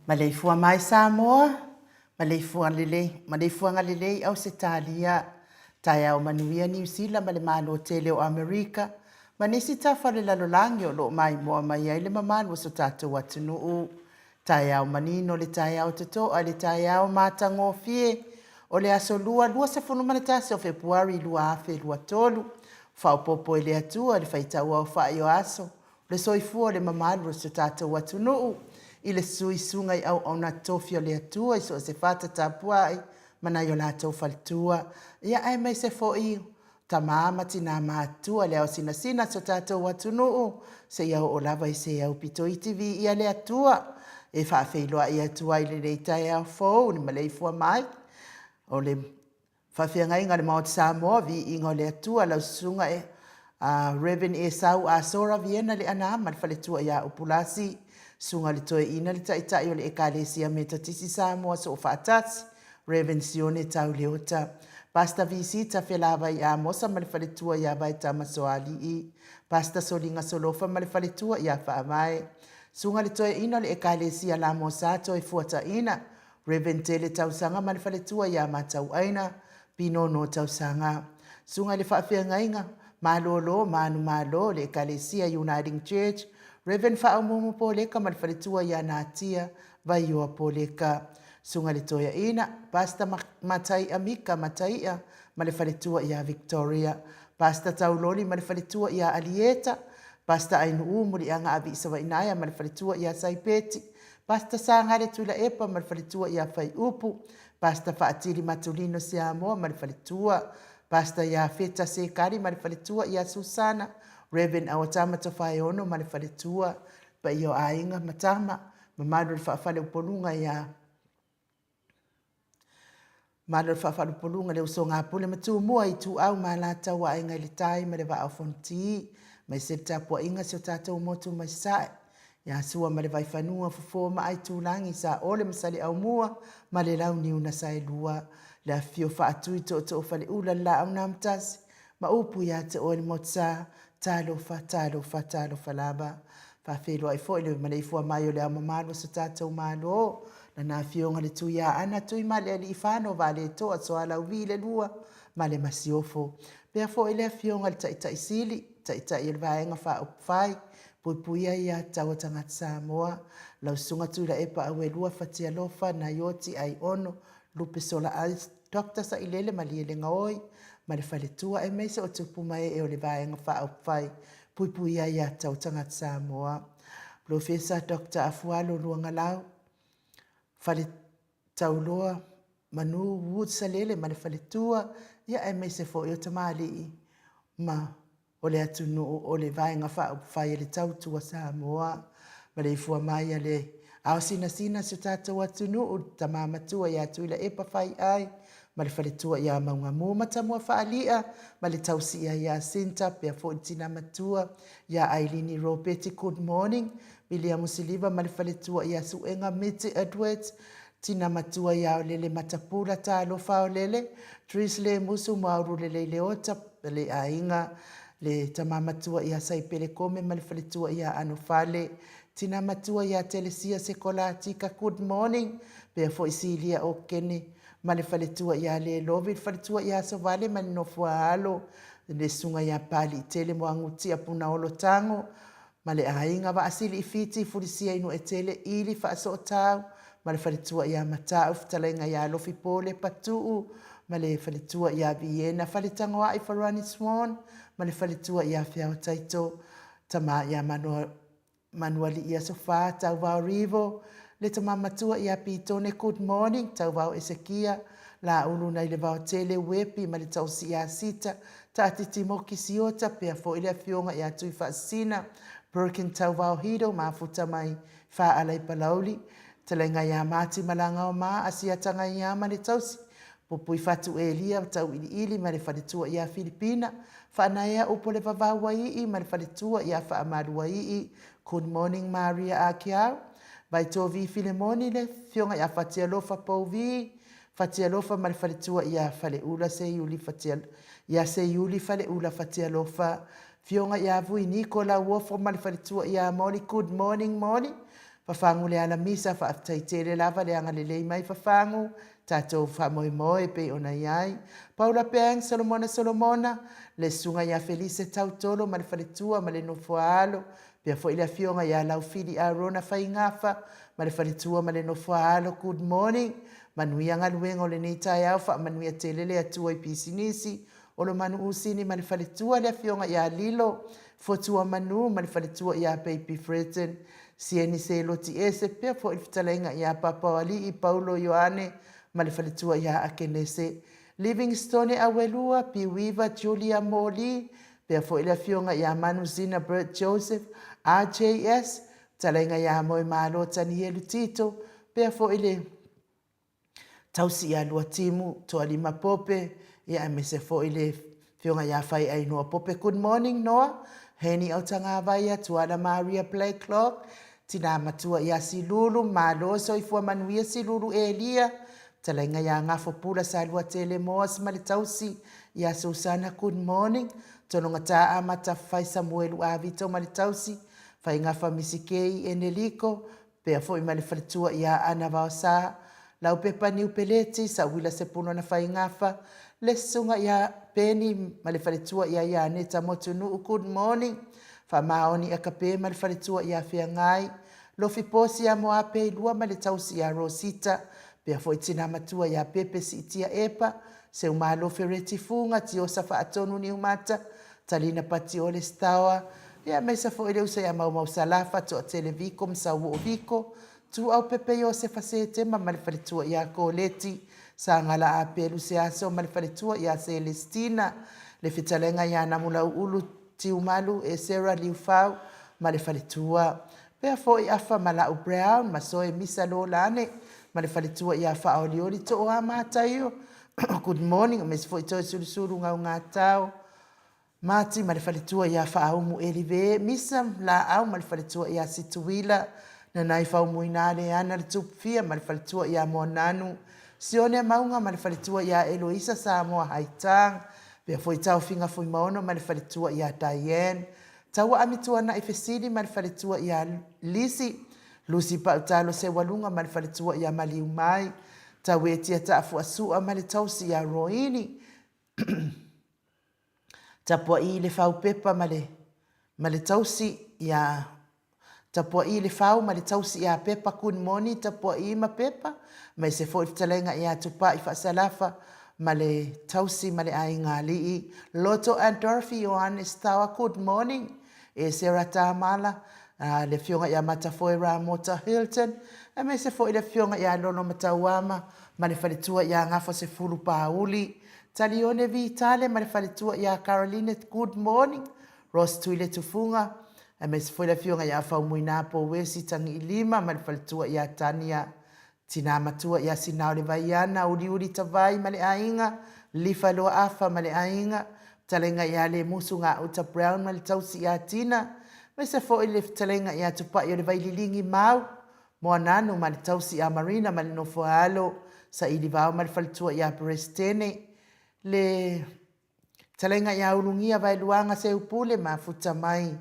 Maleifua mai Samoa, maleifua lelei, maleifuaga lelei Ausetalia, taeao manuia Niu Sila ma le Malo tele o Amerika, ma nisi tafa o le lalolagi o lo o maimoa mai ai le mamalu o so tatou atunuu. Taeao manino le taeao totoa i le taeao matagofie o le aso Lua 21 o Fepuari 2023. Faaopoopo e le Atua le faitauaofai o aso le soifua o le mamalu o si o tatou atunuu i le suisuga i auauna tofi o le Atua i so o se fata tapuai ma nai o latou faletua, ia aemaise foi tama ma tina matutua le ao sinasina o si o tatou atunuu seia oo lava i se aupito iti. Viia le Atua e faafeiloai atu ai i lenei taeao fou i le maleifua mai o le Faafeagaiga a le Maota Samoa, Viiga o le Atua, lau Susuga e Rev. Esau Asora Viena Leana ma le faletua ia Upulasi, Susuga i le Toeaina le Taitai o le Ekalesia Metotisi Samoa Soofaatasi, Rev. Sione Tau Leota, Pastor Visita Felavai Amosa ma le faletua ia Vaetama Soalii, Pastor Soliga Solofa ma le faletua ia Faavae, Susuga i le Toeaina o le Ekalesia Lamosa Toefuataina, Rev. Tele Tausaga ma le faletua ia Matauaina, Pinono Tausaga. Susuga i le Faafeagaiga, Malolo Manumalo o le Ekalesia Uniting Church, Rev. Faaumuumu Poleka ma le faletua ia Natia Vaioa Poleka. Susuga i le Toeaina, Pastor Mataia Mika Mataia ma le faletua ia Victoria. Pastor Tauloli ma le faletua ia Alieta. Pastor Ainuu Muliaga Aviisavainaea ma le faletua ia Saipeti. Pastor Sagale Tuilaepa ma le faletua ia Faiupu, Pastor Faatili Matulino Siamoa ma le faletua, Pastor Iafeta Sekali ma le faletua ia Susana, Rev. Awatama Tofaeono ma le faletua, le paia o aiga ma tama, mamalu o le faafaleupoluga ia Malo le faafalupoluga le usoga a Pule ma Tumua, Ituau ma Alataua, Aiga i le Tai ma le Vaa o Fonoti, aemaise le tapuaiga a si o tatou motu mai Sasae, ia Sua ma le Vaifanua, Fofo ma Aitulagi, Saole ma Saleaaumua ma le Launiu na Saelua. Le afifio faatui tootoo faleula le laau namatasi ma upu ia te oe le motusa, talofa, talofa, talofa lava. Faafeiloai foi le maleifua mai o le Ao Mamalu o so tatou Malo, Lana Afioga le Tuiaana Tuimalealiifano Vaaletoa Sualauvi le Lua ma le Masiofo. Pea foi le Afioga i le Taitai Sili, Taitai o le Vaega Faaupufai, Puipuia ia tatau a tagata Samoa, lau Susuga Tuilaepa Auelua Fatialofa Naioti Aiono Lupe Sola Doctor Sailele Malielegaoi ma le faletua aemaise o tupu ma ee o le Vaega Faaupufai Puipuia Ia Tatau Tagata Samoa. Polofesa Doctor Afualo Luagalau, Faletauloa Manu Wood Salele ma le faletua, ia aemaise foi o tamalii ma o le atunuu o le Vaega Faaupufai a le Tautua Samoa. Maleifua mai a le ao sinasina si o tatou atunuu, le tama matua ia Tuilaepa Faiai ma le faletua ia Maugamu Matamuafaali'a ma le tausi'a ia Sinta pea foi le tina matua ia Ailini Ropeti Good morning Miliamu Siliva ma le faletua ia Suega Miti Edwards Tina matua ia Aolele Matapula Talofa Aolele Tris Lemusu Moaulu Lelei Leota le aiga le tama matua ia Saipele Kome ma le faletua ia Anofale Tina matua ia Telesia Sekolatika Good morning pea foi Silia Okene ma le faletua ia Lelovi le faletua ia Sovale ma le nofo a alo le susuga ia Paliitele Moagutia Punaolo Tago ma le aiga Vaasili i Fiti Fulisia i Nuetele Ili Faasootau ma le faletua ia Matau Fetalaiga ia Lofi Pole Patuu ma le faletua ia Viena Faletagoai Farani Swan ma le faletua ia Feao Taito Tama ia Manoa Manualii Aso Fa, Tauvao Rivo, le tama matua ia Pitone Good morning, Tauvao Esekia, Laulu nai le Vaotele Uepi ma le tausi ia Sita, Taatiti Moki Siota, pea foi le afioga ia Tuifaasisina, Birkin Tauvao Hido, mafuta mai Faala i Palauli, Talaiga ia Mati Malagaoma, Asiataga ia ma le tausi, Pupui Fatu Elia, Tauiliili ma le faletua ia Filipina, Faanaea upu o le vavau ai ma le faletua ia Faamaluai Good morning Maria Akiau, Vaitovi Filemoni le afioga ia Fatialofa Pouvi, Fatialofa ma le faletua ia Faleula Seiuli Fatia ia Seiuli Faleula Fatialofa, Afioga ia Vui Niko Lauofo ma le faletua ia Molly Good morning Molly, Fafagu Lealamisa, faafetai tele lava le agalelei mai Fafagu, tatou faamoemoe e pei ona i ai. Paula Peng, Solomona Solomona, le Susuga ia Felise Tautolo ma le faletua ma le nofoaalo, pea foi le Afioga ia Laufili Arona Faigafa ma le faletua ma le nofoaalo. Good morning. Manuia galuega o lenei taeao, faamanuia tele le Atua i pisinisi Olomanu Usini ma le faletua le Afioga ia Lilo Fotuamanu ma le faletua ia Baby Fredson Sieni Seloti Ese pea foi le fetalaiga ia Papaoalii Paulo Ioane ma le faletua ia Akenese Livingstone Auelua Piuiva Julia Moli pea foi le Afioga ia Manu Zina Bert Joseph RJS fetalaiga ia Moemalo Tanielu Tito pea foi le Tausi ia Luatimu, Toalima Pope, ia aemaise foi le Afioga ia Faiai Noa Pope. Good morning Noa, Heni Autagavaia, Tuala Maria Blacklock, Tina Matua ia Silulu, Malo Soifua Manuia Silulu Elia, Fetalaiga ia Gafo Pula Saluatele Moas ma le Tausi ia Susana. Good morning, Tologata Amata Fai Samuelu Avito ma le Tausi, Faigafa Misikei Eneliko, Pea foi ma le faletua ia Ana Vaosa, Laupepa Niu Peleti, Sauila Sepulona Faigafa, le susuga ia Peni ma le faletua ia Ianeta Motunuu Good morning, Faamaoni Akape ma le faletua ia Feagai, Lofi Posi ia Moape Ilua ma le tausi ia Rosita, pea foi tina matua ia Pepe Siitia Epa, Seumalo Fereti Fuga, Tiosa Faatonu Niumata, Talina Patiole Staoa, ia aemaise foi le uso ia Maumau Salafa, Toatele Viko ma Sauoo Viko, Tuau Pepe Iosefa Setema ma le faletua ia Koleti, Sagala Apelu Seaso ma le faletua ia Selestina, le fetalaiga ia Namulauulu Tiumalu Esera Liufau ma le faletua. Pea foi Afa Malau Brown ma Soe Misa Lolane ma le faletua ia Faaolioli Tooa Mataio. Good morning, aemaise foi Toe Sulusulu Gaugatao. Mati ma le faletua ia Faaumu Elive, Misa Laau ma le faletua ia Situila, Nanai Faumuina Leana le Tupufia ma le faletua ia Moananu, Sione Mauga ma le faletua ia Eloisa Samoa Haitang, pea foi Taofiga Fuimaono ma le faletua ia Diane, Taua Amituana'i Fesili ma le faletua ia Lisi, Lucy Pautalo Seualuga ma le faletua ia Maliumai, Tauetia Taafuasua ma le tausi ia Roini, Tapua'i Lefau Pepa ma le ma le tausi ia Tapua'i Lefau ma le tausi ia Pepa Kunimoni Tapua'i ma Pepa, aemaise foi le fetalaiga ia Tupa'i Faasalafa ma le tausi ma le aiga alii Loto and Dorothy Ioane Stawa Good morning e Sarah Tamala, le Afioga ia Matafoe Ramota Hilton, aemaise foi le Afioga ia Lolo Matauama ma le faletua ia Gafa Sefulu Pauli, Talione Vitale ma le faletua ia Caroline Good morning Rose Tuile Tufuga, aemaise foi le Afioga ia Faumuina Pouesi Tagiilima ma le faletua ia Tania Tina matua ia Sinaolevaiana, Uliuli Tavai ma le aiga, Lifa Luaafa ma le aiga, Fetalaiga ia Lemusu Gauta Brown ma le tausi ia Tina, aemaise foi le fetalaiga ia Tupai o le Vaililigi Mau, Moananu ma le tausi ia Marina ma le nofo a alo, Sailivao ma le faletua ia Peresetene, le Fetalaiga ia Ulugia Vaeluaga Seupule mafuta mai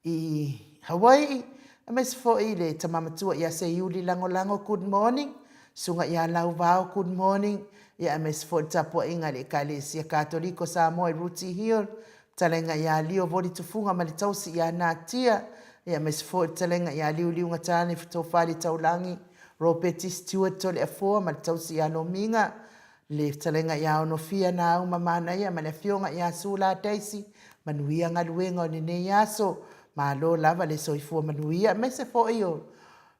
i Hawai'i, aemaise foi le tama matua ia Seiuli Lagolago, good morning, Susuga ia Lauvao, good morning, ia aemaise foi le tapuaiga a le Ekalesia Katoliko Samoa i Rooty Hill, fetalaiga ia Lio Voli Tufuga ma le tausi ia Natia, ia aemaise foi le fetalaiga ia Liuliugatane Fetofale Taulagi, Ropeti Stewart Toleafoa ma le tausi ia Lomiga, Le fetalaiga ia Onofia Nauma Manaia ma le afioga ia Sula Daisy, manuia galuega o lenei aso. Malo lava le soifua manuia aemaise foi o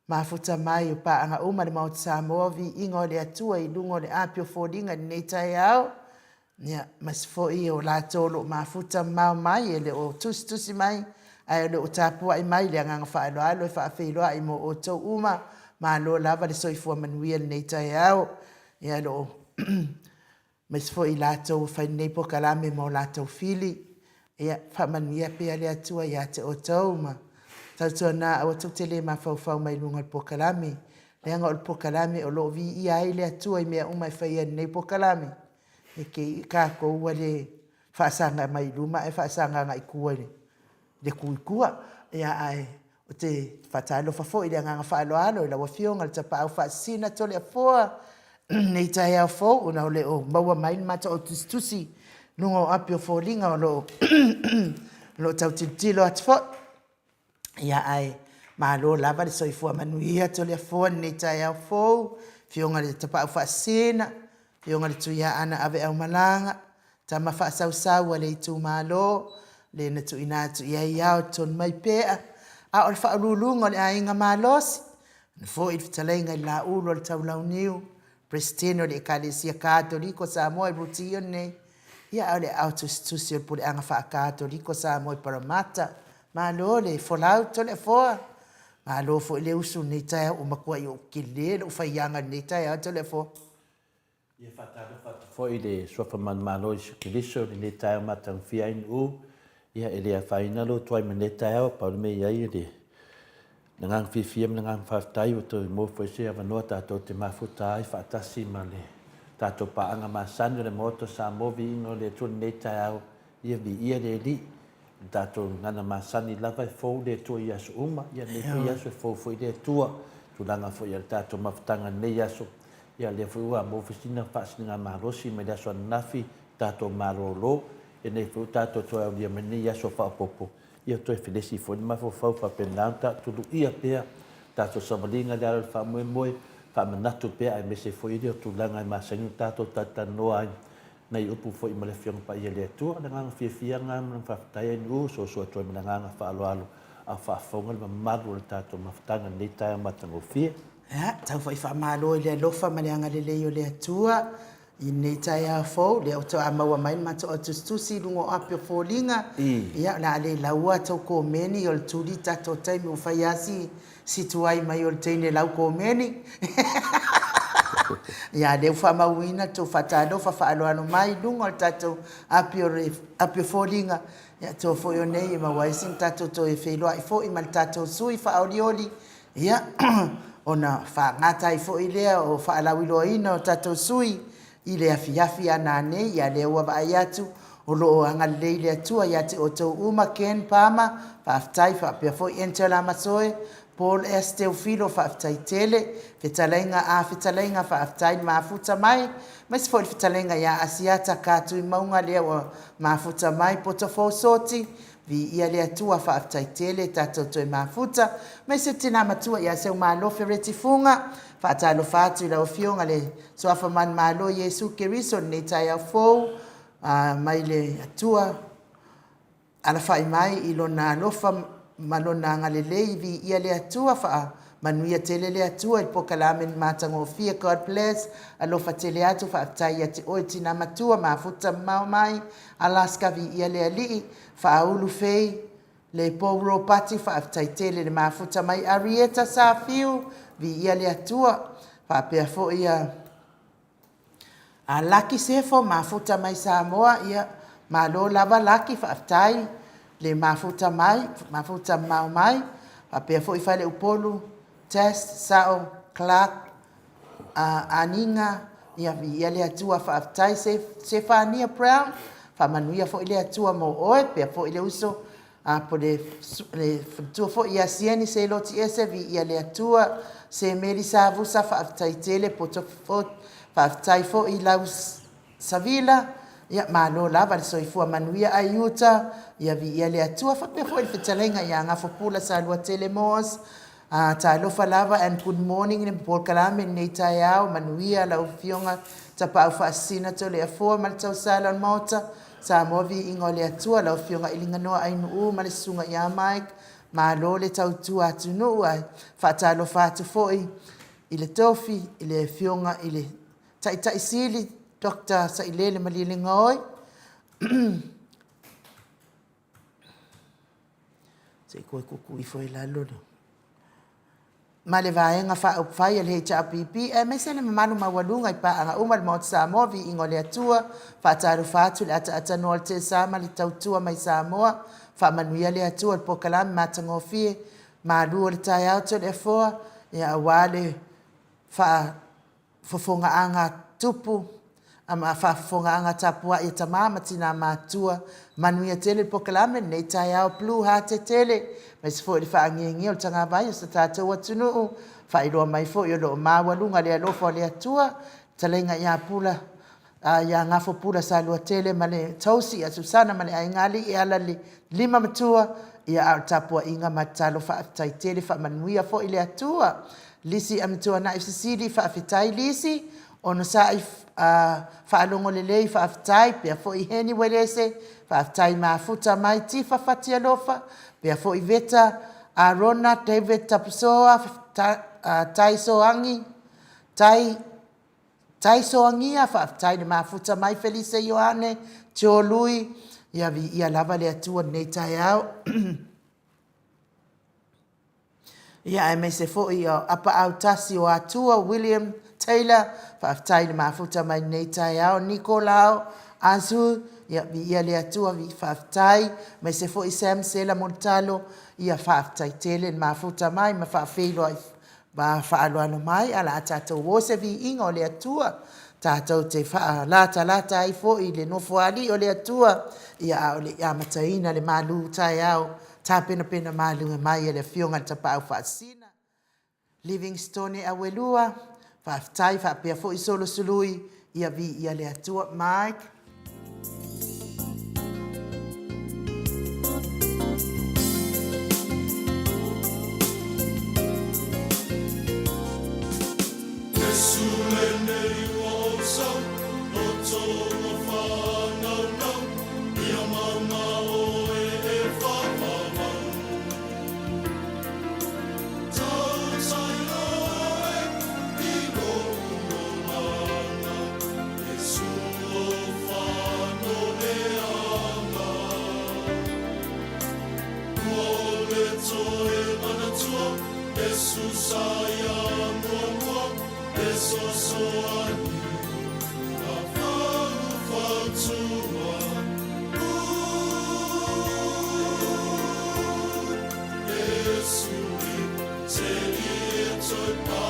mafuta mai o paaga uma le Maota Samoa, viiga o le Atua i luga o le api o foliga i lenei taeao. Ia, aemaise foi o latou o lo o mafuta mamao mai e le o tusitusi mai ae o lo o tapuai mai le agaga faaaloalo e faafeiloai mo outou uma. Malo lava le soifua manuia i lenei taeao. Ia o lo o aemaise foi i latou ua fai nei polokalame ma o latou fili. Ia faamanuia pea le Atua ia te outou ma tautuana aua tou te le mafaufau mai luga o le polokalame, leaga o le polokalame o lo o viia ai le Atua i mea uma e faia i lenei polokalame. E te i tatou ua le faasaga mai i luma ae faasaga agai i tua i le tu i tua. Ia ae Ou te faatalofa foi i le agaga faaaloalo i lau Afioga i le Tapaau Faasisina Toleafoa i lenei taeao fou ona o le o maua mai le matou autusitusi i luga o api o foliga o lo o tau tilotilo atu foi. Ia ae malo lava le soifua manuia Toleafoa i lenei taeao fou, Afioga i le Tapaau Faasisina, Afioga i le Tuiaana Aveaumalaga, Tama faasausau a le itumalo, le na tuuina atu i ai ao tonu mai pea, a o le faauluuluga o le aiga malosi, na foi le fetalaiga i le Laulu o le Taulauniu, Peresetene o le Ekalesia Katoliko Samoa i Rutio nei, ia a o le aao tusitusi o le Puleaga Faakatoliko Samoa i Paramata. Malo le folau Toleafoa, malo foi le usu i lenei taeao, ua matuai ou tele lou faiaga i lenei taeao Toleafoa. Ia faatalofa atu foi i le Suafa Manumalo o Iesu Keriso i lenei taeao matagofie ai Nu'u. Ia e le afaina lou tuai mai lenei taeao, pau le mea i ai le agaga fiafia ma le agaga faafetai ua toe maua foi se avanoa tatou te mafuta ai faatasi ma le tatou paaga masani o le Maota o Samoa Viiga o le Atua i lenei taeao. Ia viia le Alii. Le tatou gagana masani lava e fou le Atua i aso uma, ia lenei foi aso e fou foi le Atua. Tulaga foi o le tatou mafutaga i lenei aso, ia lea foi ua maua foi sina faasiligamalosi mai le aso ananafi, tatou malolo, ia nei foi ua tatou toe aulia mai lenei aso faaopoopo, ia toe felesi foi le mafaufau faapena ona taatuluia pea tatou savaliga i le ala o le faamoemoe, faamanatu pea aemaise foi o tulaga e masani ona tatou talatalanoa ai nai upu foi ma le Afioga Paia le Atua. O le agaga fiafia lena ma le faafetai ai Nu'u, soosoo atu ai ma le agaga faaaloalo a o faafofoga le mamalu o le tatou mafutaga i lenei taeao matagofie. Ia, tau foi faamalo i le alofa ma le agalelei o le Atua i lenei taeao fou, lea faatoa maua mai le matou autusitusi i luga o api o foliga. Ia, o le a le laua tou komeni o le tuli tatou taimi ua fai lava si si tuai mai o le teine lau komeni. Ia, lea ua faamauina le tou faatalofa faaaloalo mai i luga o le tatou api o le api o foliga. Ia, tua foi o nei e maua ai sina tatou toe feiloai foi ma le tatou sui faaolioli. Ia, ona faagata ai foi lea o faalauiloaina o tatou sui i le afiafi a nanei, ia lea ua vaai atu o lo o agalelei le Atua ia te outou uma Ken Palmer, faafetai faapea foi Angela Masoe, Paul S Teofilo faafetai tele, fetalaiga a fetalaiga faafetai le mafuta mai, aemaise foi le fetalaiga ia Asiata Katuimauga lea ua mafuta mai, Poto Soti, viia le Atua faafetai tele tatou toe mafuta, aemaise le tina matua ia Seumalofe Reti Fuga, faatalofa atu i lau afioga le Suafa Manumalo Iesu Keriso i lenei taeao fou mai le Atua alafai mai i lona alofa ma lona agalelei viia le Atua faamanuia tele le Atua i le polokalame matagofie God bless alofa tele atu faafetai ia te oe tina matua mafuta mamao mai Alaska viia le Alii faaulu fei le Pou Ropati faafetai tele le mafuta mai Arieta Safiu viia le Atua faapea foi ia A Laki Sefo mafuta mai Samoa, ia malo lava Laki, faafetai le mafuta mai, mafuta mamao mai. Faapea foi Faleupolu, Tess, Sao, Clark, Aniga, ia viia le Atua, faafetai Sefania Brown, faamanuia foi le Atua mo oe, faapea foi le uso a po le faletua foi ia Sieni Seiloti Ese, viia le Atua. Semeli Savusa, faafetai tele. Poto faafetai foi Lau Savila, ia malo lava le soifua manuia. Aiuta, ia viia le Atua. Faapea foi le fetalaiga ia Gafopula Saluatele Moss, talofa lava and good morning le polokalame i lenei taeao, manuia lau Afioga Tapaau Faasisina Toleafoa ma le tausala o le Maota, Samoa viiga o le Atua, lau Afioga Iliganoa Ainuu ma le Susuga ia Mike, malo le tautua atunuu. Ae faatalofa atu foi i le tofi i le Afioga i le Taitai Sili Dr. Sailele Malielegaoi. Se i toe tuutuu ifo i lalo le... ma le Vaega Faaupufai a le HRPP, aemaise le mamalu maualuga i paaga uma i le Maota Samoa, viiga o le Atua. Faatalofa atu i le ataatanoa o le telesa ma le tautua mai Samoa. Faamanuia le Atua i le polokalame matagofie malu o le taeao Toleafoa, ia aua le faafofogaaga a tupu ma faafofogaaga tapuai a tama ma tina matutua. Manuia tele le polokalame i lenei taeao. Blue Heart tele, aemaise foi le faagiegie o le tagavai o si o tatou atunuu. Faailoa mai foi o lo o maualuga le alofa o le Atua, fetalaiga ia Pula ia Gafopula Saluatele ma le tausi ia Susana ma le aigaalii e ala i le lima matua, ia a o le tapuaiga ma le tatalo faafetai tele, faamanuia foi le Atua. Lisi Amituanai Sisili, faafetai Lisi, onosai faalogo lelei faafetai, pea foi Heni Uelese, faafetai mafuta mai Tifa Fatialofa, pea foi Veta Arona David Tapusoa, Tai Soangi, Tai Taisoagia, faafetai le mafuta mai Felise Ioane, Joe Lui, ia viia lava le Atua i lenei taeao. Ia aemaise foi o Apaau-tasi o Atua, William Taylor, faafetai le mafuta mai lenei taeao. Nikolao Azu, ia viia le Atua, faafetai. Aemaise foi Sam Sela Mulitalo, ia faafetai tele le mafuta mai ma faafeiloai Ma faaaloalo mai, ae o le a tatou o se viiga o le Atua, tatou te faalatalata ai foi i le Nofoalii o le Atua, ia a o le i amataina le malu taeao tapenapena malie mai e le Afioga i le Tapaau Faasisina, Livingstone Auelua, faafetai faapea foi Solo Sului, ia viia le Atua. Mike. Iesu lenei ua ou sau, loto ua faanaunau, ia mauna oe e faavavau. Tautai oe i lou olaga, Iesu o faanoleaga. Ua ole toe manatua, Iesu sa ia muamua, Fesoasoani a faufautua. Ooh, Iesu e te ie toe.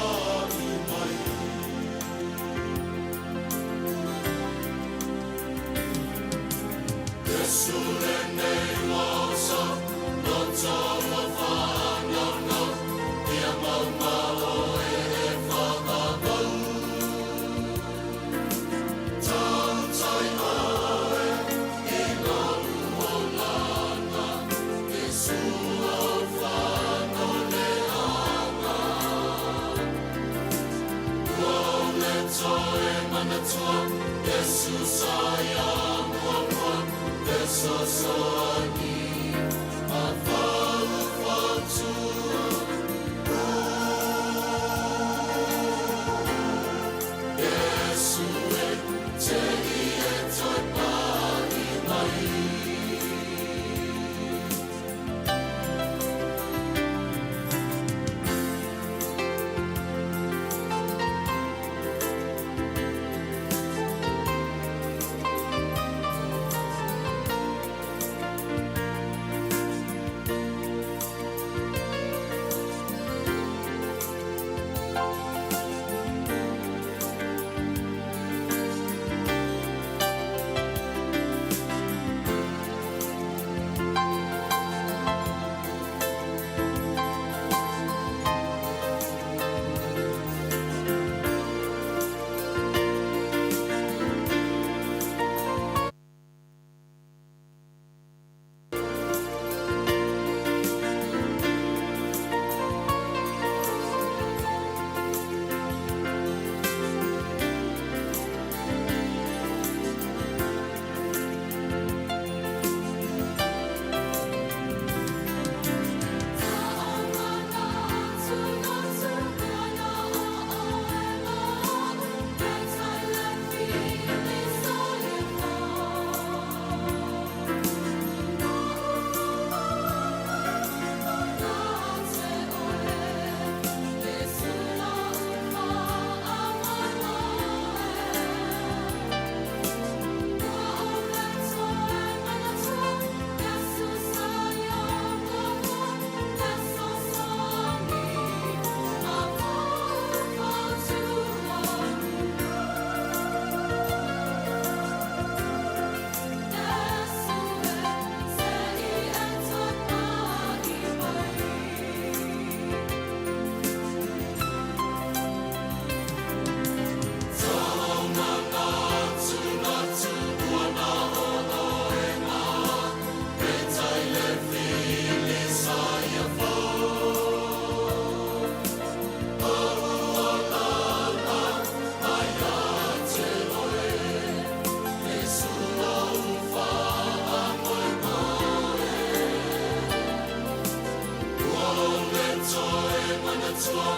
manatua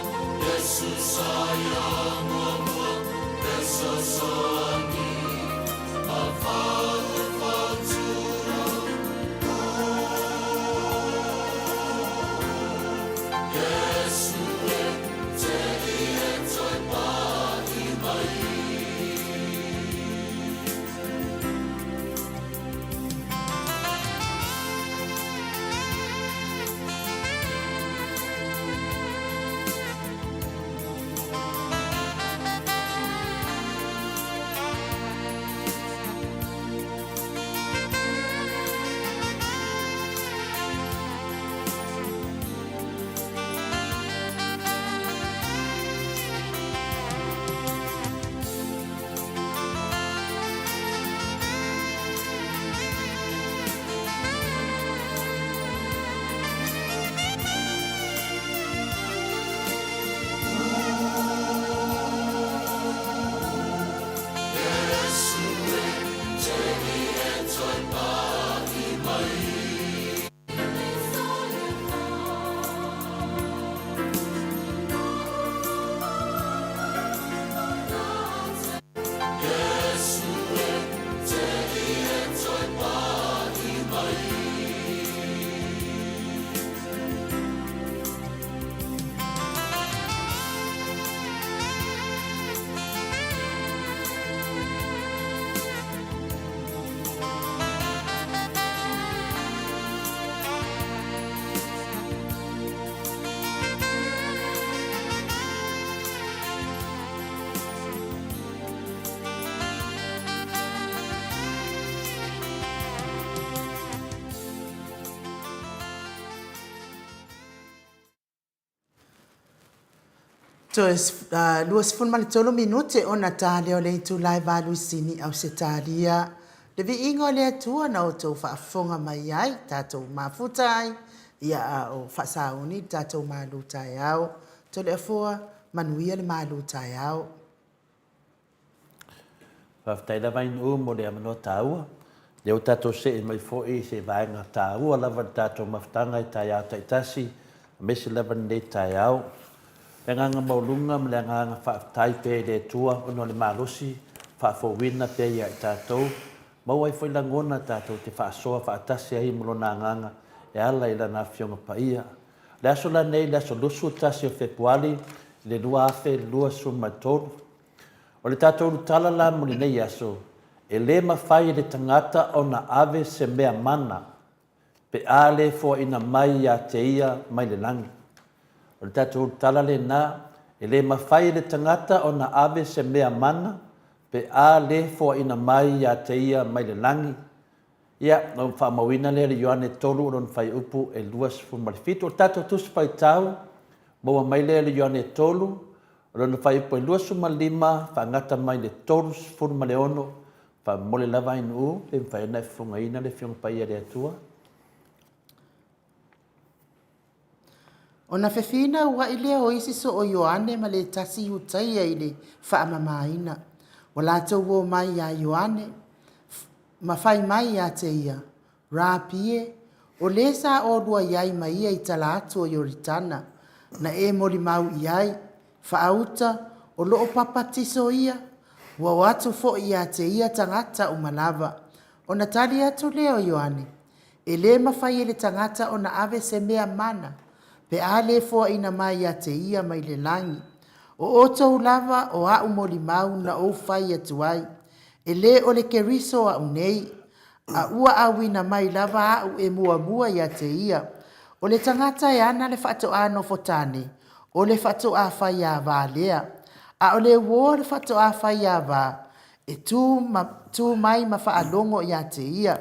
Iesu sa ia muamua Fesoasoani ma faufautua. Iesu e te i e toe pahi mai. Toe 23 minute ona ta lea o le itula e valuisini Ausetalia. Le viiga o le Atua na outou faafofoga mai ai, tatou mafuta ai, ia a o faasauni le tatou malu taeao. Toleafoa, manuia le malu taeao. Faafetai lava Ainuu mo le avanoa taua. Lea ua tatou see mai foi i se vaega taua lava i le tatou mafutaga i taeao taitasi, aemaise lava lenei taeao. Le agaga maualuga ma le agaga faafetai pea i le Atua ona o le malosi faafouina pea ia i tatou, maua ai foi lagona tatou te faasoa faatasi ai ma Lona Agaga e ala i Lana Afioga Paia. O le aso la nei, le aso 21 o Fepuari i le 2023, O le tatou ulutala la mo lenei aso, e le mafai e le tagata ona ave se mea mana pe a le foaina mai ia te ia mai le lagi. O le tatou ulutala lena, e le mafai e le tagata ona ave se mea mana pe a le foaina mai ia te ia mai le lagi. Ia, ona faamauina lea i le Ioane 3 o lona fuaiupu e 27. O le tatou Tusi Faitau, maua mai lea i le Ioane 3, o lona fuaiupu e 25, faagata mai le 36, faamomoli lava Ainuu, pe mafai ona e fofogaina le Afioga Paia a le Atua. Ona fefinauai lea o isi soo o Ioane ma le tasi Iutaia i le faamamaina. Ua latou o mai iā Ioane, ma fai mai ia te ia, Rapi e, o lē sa olua i ai ma ia i tala atu o Ioritana, na e molimau i ai, faauta, o loo papatiso ia, ua o atu foi ia te ia tagata uma lava. Ona tali atu lea o Ioane, E lē mafai e le tagata ona ave se mea mana, pe a lē foaina mai ia te ia mai le lagi. O outou lava o a'u molimau na ou fai atu ai, e lē o le Keriso a'u nei, a ua auina mai lava a'u e muamua ia te ia. O le tagata e ana le faatoā nofotane, o le faatoā faiāvā lea. A o le uō o le faatoā faiāvā, e tū, ma, tū mai ma faalogo ia te ia.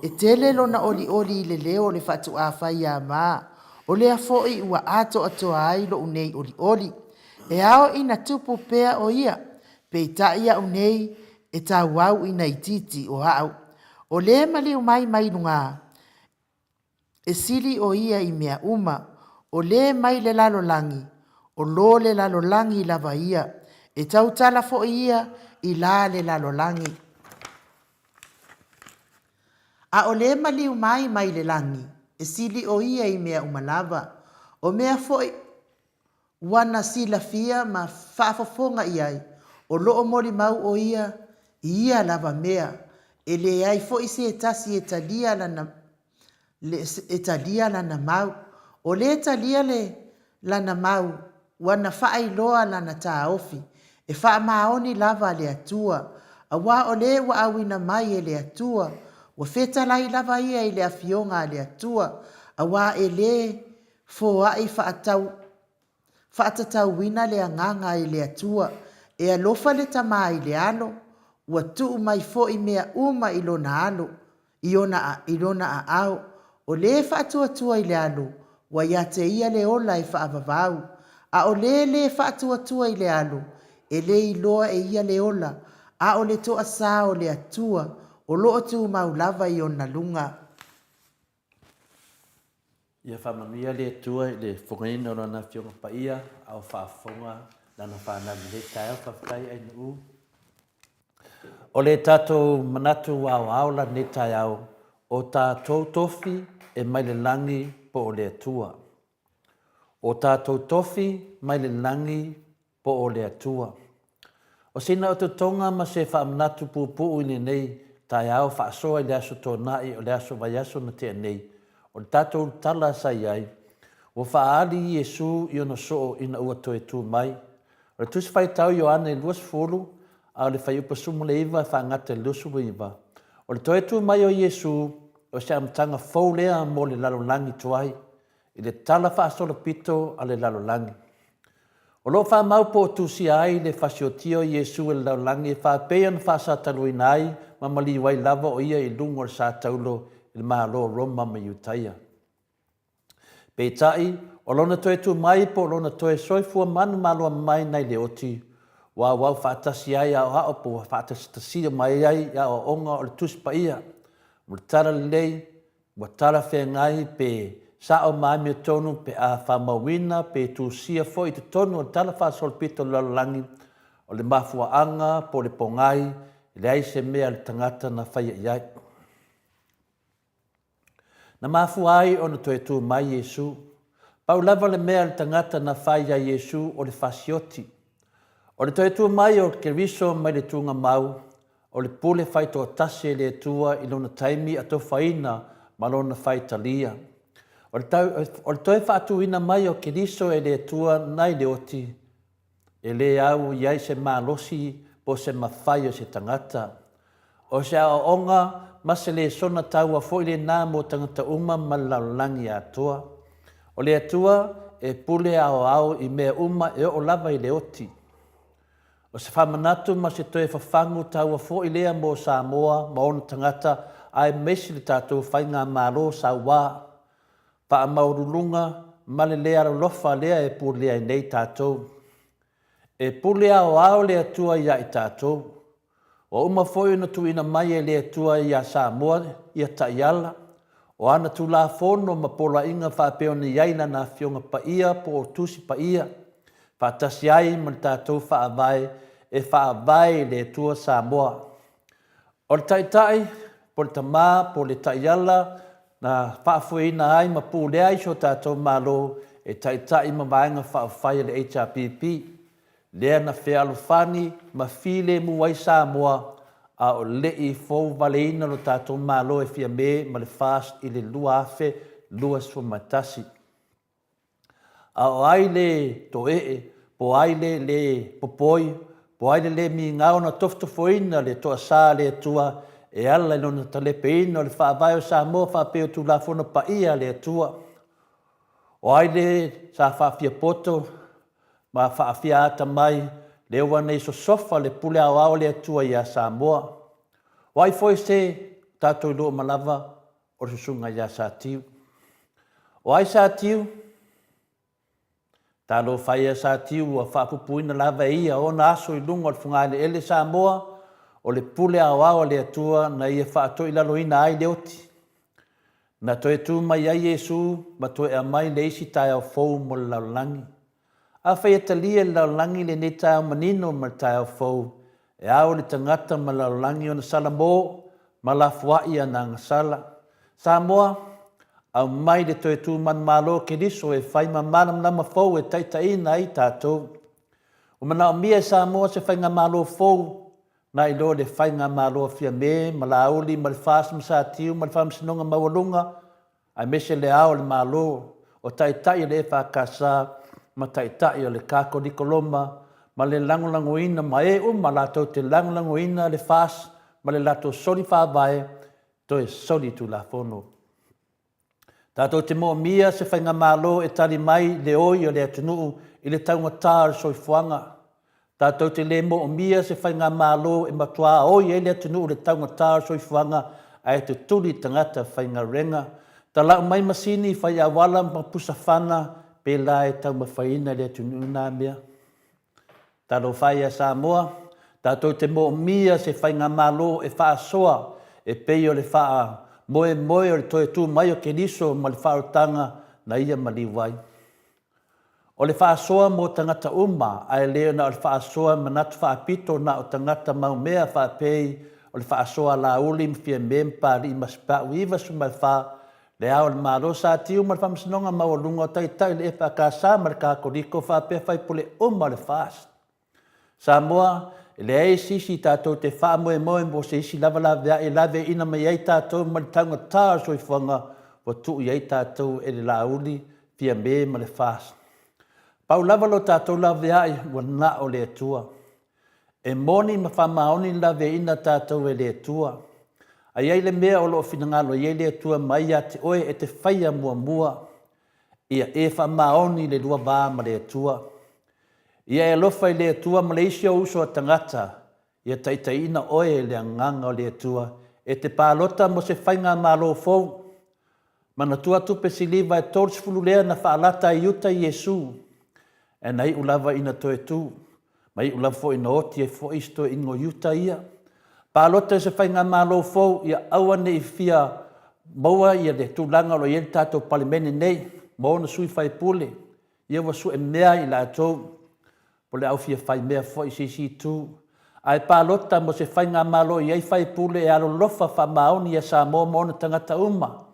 E tele lona olioli i le leo o le faatoā faiāvā, o lea foʻi ua atoatoa ai loʻu nei olioli. E ao ina tupu pea o ia, peitai a'u nei e tauau ina itiiti o a'u. O lē maliu mai mai lugā, e sili o ia i mea uma, o lē mai le lalolagi, o lo le lalolagi lava ia, e tautala foʻi ia i la le lalolagi. A o lē maliu mai mai le lagi, e sili o ia i mea uma lava, o mea foʻi. Ua na silafia ma faafofoga i ai, o lo o molimau ʻo ia i ia lava mea, e leai foi se tasi e talia lana, e talia lana mau. O lē talia le lana mau, ua na faailoa lana taofi, e faamaoni lava le Atua, auā o lē ua auina mai e le Atua, ua fetalai lava ia i le Afioga a le Atua, auā e lē foai faatau faatatauina le agaga i le Atua, e alofa le Tama i le Alo, ua tuu mai foi mea uma i lona alo, i ona, i lona aao. O lē faatuatua i le Alo, ua ia te ia le ola e faavavau, a o lē lē faatuatua i le Alo, e lē iloa e ia le ola, a o le toasā o le Atua, o lo o tumau lava i ona luga. Ia faamanuia le Atua i le fofogaina o Lana Afioga Paia a o faafofoga Lana fanau i lenei taeao. Faafetai Ainuu. O le tatou manatu aoao la lenei taeao, o tatou tofi e mai le lagi po o le Atua. O tatou tofi mai le lagi po o le Atua. O sina ototoga ma se faamanatu puupuu i lenei taeao faasoa i le Aso Toonai o le aso vaiaso na tea nei, o le tatou tala sa i ai, ua faaali Iesu i ona soo ina ua toe tu mai. O le Tusi Faitau Ioane 20, a o le fuaiupu 19 e faagata i le 29, o le toe tu mai o Iesu, o se amataga fou lea mo le lalolagi tuai, i le tala faasolopito a le lalolagi. O lo o faamau po o tusia ai le fasiotia o Iesu e le lalolagi e faapei ona faasataluaina ai ma maliu ai lava o ia i luga o le sa taulo i le Malo o Roma ma Iutaia. Peitai, o lona toe tu mai po o lona toe soifua manumalo mai nai le oti, ua auau faatasi ai aoao po ua faatasitasia mai ai i aoaoga o le Tusi Paia, ma le Tala Lelei Ua talafeagai pe sao ma amiotonu pe a faamauina pe tusia foi i totonu o le Tala Faasolopito o le Lalolagi o le mafuaaga po o le pogai e leai se mea a le tagata na faia i ai. Na mafua ai ona toe tu mai Iesu. Pau lava le mea a le tagata na fai iā Iesu o le fasioti. O le toe tu mai o Keriso mai le tugamau, o le pule faitoatasi e le Atua i lona taimi atofaina ma lona faitalia. O le, o le toe faatuina mai o Keriso e le Atua nai le oti, e le au i ai se malosi po o se mafai o se tagata. O se aoaoga ma se lesona taua foi lena mo tagata uma ma le lalolagi atoa. O le Atua e pule aoao i mea uma e oo lava i le oti. O se faamanatu ma se toe fafagu taua foi lea mo Samoa ma ona tagata aemaise le tatou faigamalo sauā, faamaualuluga ma le le alolofa lea e pulea ai nei tatou. E pule aoao le Atua iā i tatou. Ua uma foi ona tuuina mai e le Atua iā Samoa ia taiala, o ana Tulafono ma poloaiga faapea ona i ai Lana Afioga Paia po o Tusi Paia, faatasi ai ma le tatou Faavae e faavae i le Atua Samoa. O le Taitai, po o le Tama, po o le Taiala na faafoeina ai ma pulea ai si o tatou Malo e taitai ma Vaega Faaupufai a le HRPP, lea na fealofani ma filemu ai Samoa a o le i fouvaleina lo tatou Malo e Fiame ma le FAST i le 2021. A o ai le toee, po ai le lē popoi, po ai le lē migao na tofotofoina le toasā a le Atua e ala i lona talepeina o le Faavae o Samoa faapea o Tulafono paia a le Atua. O ai le sa faafiapoto ma faafiaata mai lea ua nei sosofa le pule aoao a le Atua iā Samoa. O ai foi se tatou iloa uma lava o le susuga ia Satiu. O ai Satiu? Talofa e ia Satiu ua faapupuina lava e ia ona aso i luga o le fogaeleele Samoa o le pule aoao a le Atua na ia faatoilaloina ai le oti. Na toe tu mai ai Iesu ma toe aumai le isi taeao fou mo le lalolagi. Afai e talia e le lalolagi lenei taeao manino ma le taeao fou, e ao i le tagata ma le lalolagi ona salamo ma lafoai ana agasala. Samoa, Aumai le toe tu manumalo o Keriso e fai ma malamalama fou e taitaiina ai tatou. Ua manaomia e Samoa se faigamalo fou, nai lo le faigamalo a Fiame ma Laauli ma le FAST ma Satiu ma le Faamasinoga Maualuga aemaise le Ao o le Malo, o Taitai o le EFKS ma Taitai o le Kakoliko Roma ma le lagolagoina ma e uma latou te lagolagoina le FAST ma le latou soli faavae toe soli Tulafono. Tatou te moomia se faigamalo e tali mai le oi o le atunuu i le taugata o le soifuaga. Tatou te le moomia se faigamalo e matuā oi ai le atunuu i le taugata o le soifuaga ae tutuli i tagata faigaluega. Talau mai masini fai auala ma pusa fana pēlā e taumafaiina e le atunuu na mea. Talofa e ia Samoa, tatou te moomia se faigamalo e faasoa e pei o le faamoemoe o le toe tu mai o Keriso ma le faaolataga na ia maliu ai. O le faasoa mo tagata uma, ae le na o le faasoa manatu faapito na o tagata maumea faapei o le faasoa a Laauli ma Fiame ma Papalii ma Sipau 94, Le Ao o le Malo Sa Tiu ma le Faamasinoga Maualuga o Taitai o le EFKS ma le Kakoliko faapea faipule uma o le FAST. Samoa, e leai se isi tatou te faamoemoe mo se isi lava laveai e laveaiina mai ai tatou mai le taugata o le soifuaga ua tuu i ai tatou e le Laauli, Fiame ma le FAST. Pau lava lo tatou laveai ua na o le Atua. E moni ma faamaoni le laveaiina tatou e le Atua. A i ai le mea o lo o finagalo i ai le Atua mai ia te oe e te faia muamua, ia e faamaoni le lua va ma le Atua. Ia e alofa i le Atua ma le isi ou uso a tagata, ia taitaiina oe e le Agaga o le Atua e te palota mo se faigamalo fou. Manatua tupe siliva e 30 lea na faalata ai Iuta i Iesu, ae na iu lava ina toe tu, ma iu lava foi ina oti ai foi isi toeaiina o Iuta ia. Palota i se faigamalo fou ia aua ne i fia maua ia le tulaga o lo o i ai le tatou Palemene nei ma ona sui faipule, ia ua sue mea i latou po o le au fia fai mea foi i se isi itu, ae palota mo se faigamalo e i ai faipule e alolofa faamaoni ia Samoa ma ona tagata uma.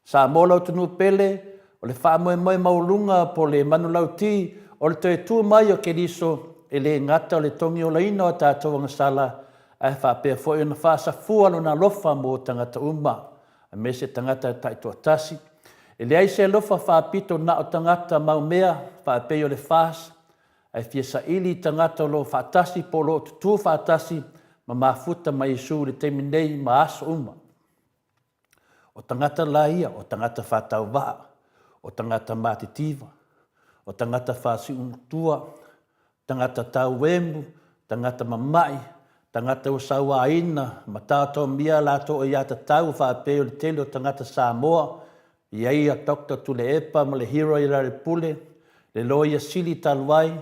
Samoa lou atunuu pele, o le faamoemoe maualuga po o le manulauti o le toe tu mai o Keriso, e le gata o le togiolaina o a tatou agasala, ae faapea foi ona faasafua Lona alofa mo tagata uma, aemaise tagata taitoatasi. E leai se alofa faapito na o tagata maumea faapei o le FAST, ae fia saili i tagata o lo o faatasi po o lo o tutū faatasi ma mafuta ma Iesu i le taimi nei ma aso uma. O tagata la ia, o tagata faatauvaa, o tagata matitiva, o tagata faasiumatua, tagata tauemu, tagata mama'i, tagata ua sauaina ma taotaomia a latou aiatatau faapei o le tele o tagata Samoa, i ai a Doctor Tuilaepa ma le Hero ia Lealailepule, le Loia Sili talu ai,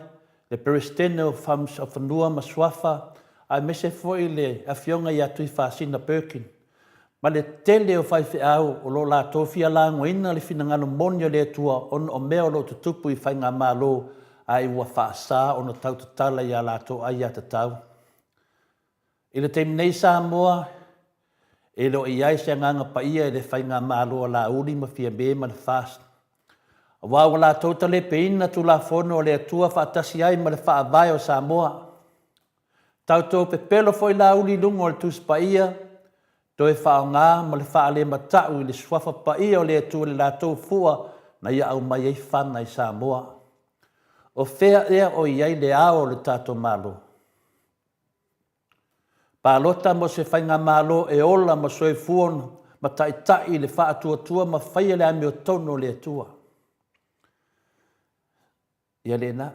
le Peresetene o Fanua ma Suafa, aemaise foi le Afioga ia Tuifaasina Berkin. Ma le tele o faifeau o lo o latou fia lagoina le finagalo moni o le Atua ona o mea o lo o tutupu i faigamalo ae ua faasa ona tau tatala i a latou aiatatau. I le taimi nei Samoa, e le o i ai se Agaga Paia i le faigamalo a Laauli ma Fiame ma le FAST. Aua ua latou talepeina Tulafono a le Atua faatasi ai ma le Faavae o Samoa. Tatou pepelo foi Laauli i luga o le Tusi Paia, toe faaaoga ma le faalemata'u i le Suafa Paia o le Atua i le latou fua na ia aumai ai fana i Samoa. O fea ea o i ai le Ao o le tatou Malo? Palota mo se faigamalo e ola ma soifua ma taitai i le faatuatua ma faia le amiotonu o le Atua. Ia lena.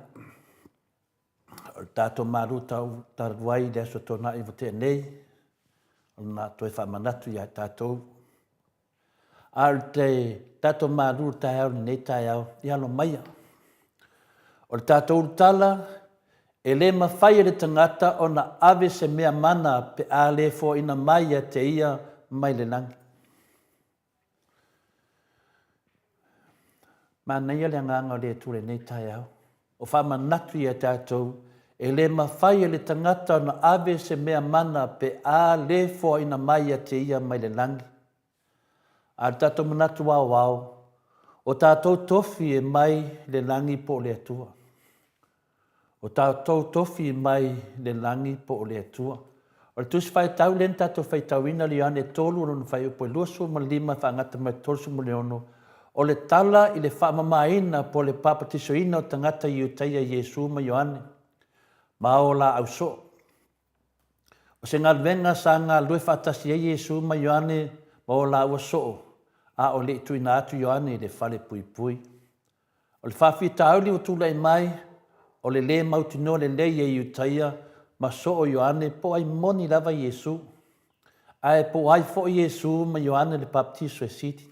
O le tatou malu talu ai i le Aso Toonai ua tea nei, o lena toe faamanatu ia tatou. A o le tatou malu i le taeao i lenei taeao, ia alo maia. O le tatou ulutala, e le mafai e le tagata ona ave se mea mana pe a le foaina mai ia te ia mai le lagi. Manaia le agaga o le Atua i lenei taeao, o faamanatu ia tatou, e le mafai e le tagata ona ave se mea mana pe a le foaina mai ia te ia mai le lagi. A o le tatou manatu aoao, o tatou tofi e mai le lagi po o le Atua. O tatou tofi mai le lagi po o le Atua. O le Tusi Faitau lea na tatou faitauina le Ioane 3 lona fuaiupu e 25 e faagata mai le 36, o le tala i le faamamaina po o le papatisoina o tagata i Iutaia i Iesu ma Ioane ma o laau soo. O se galuega sa galulue faatasi ai Iesu ma Ioane ma o laua soo a o le i tuuina atu Ioane i le fale puipui. O le faafitauli ua tulai mai, o le lē mautinoa lelei e Iutaia ma soo Ioane po o ai moni lava Iesu, ae po o ai foi Iesu ma Ioane le Papatiso e sili.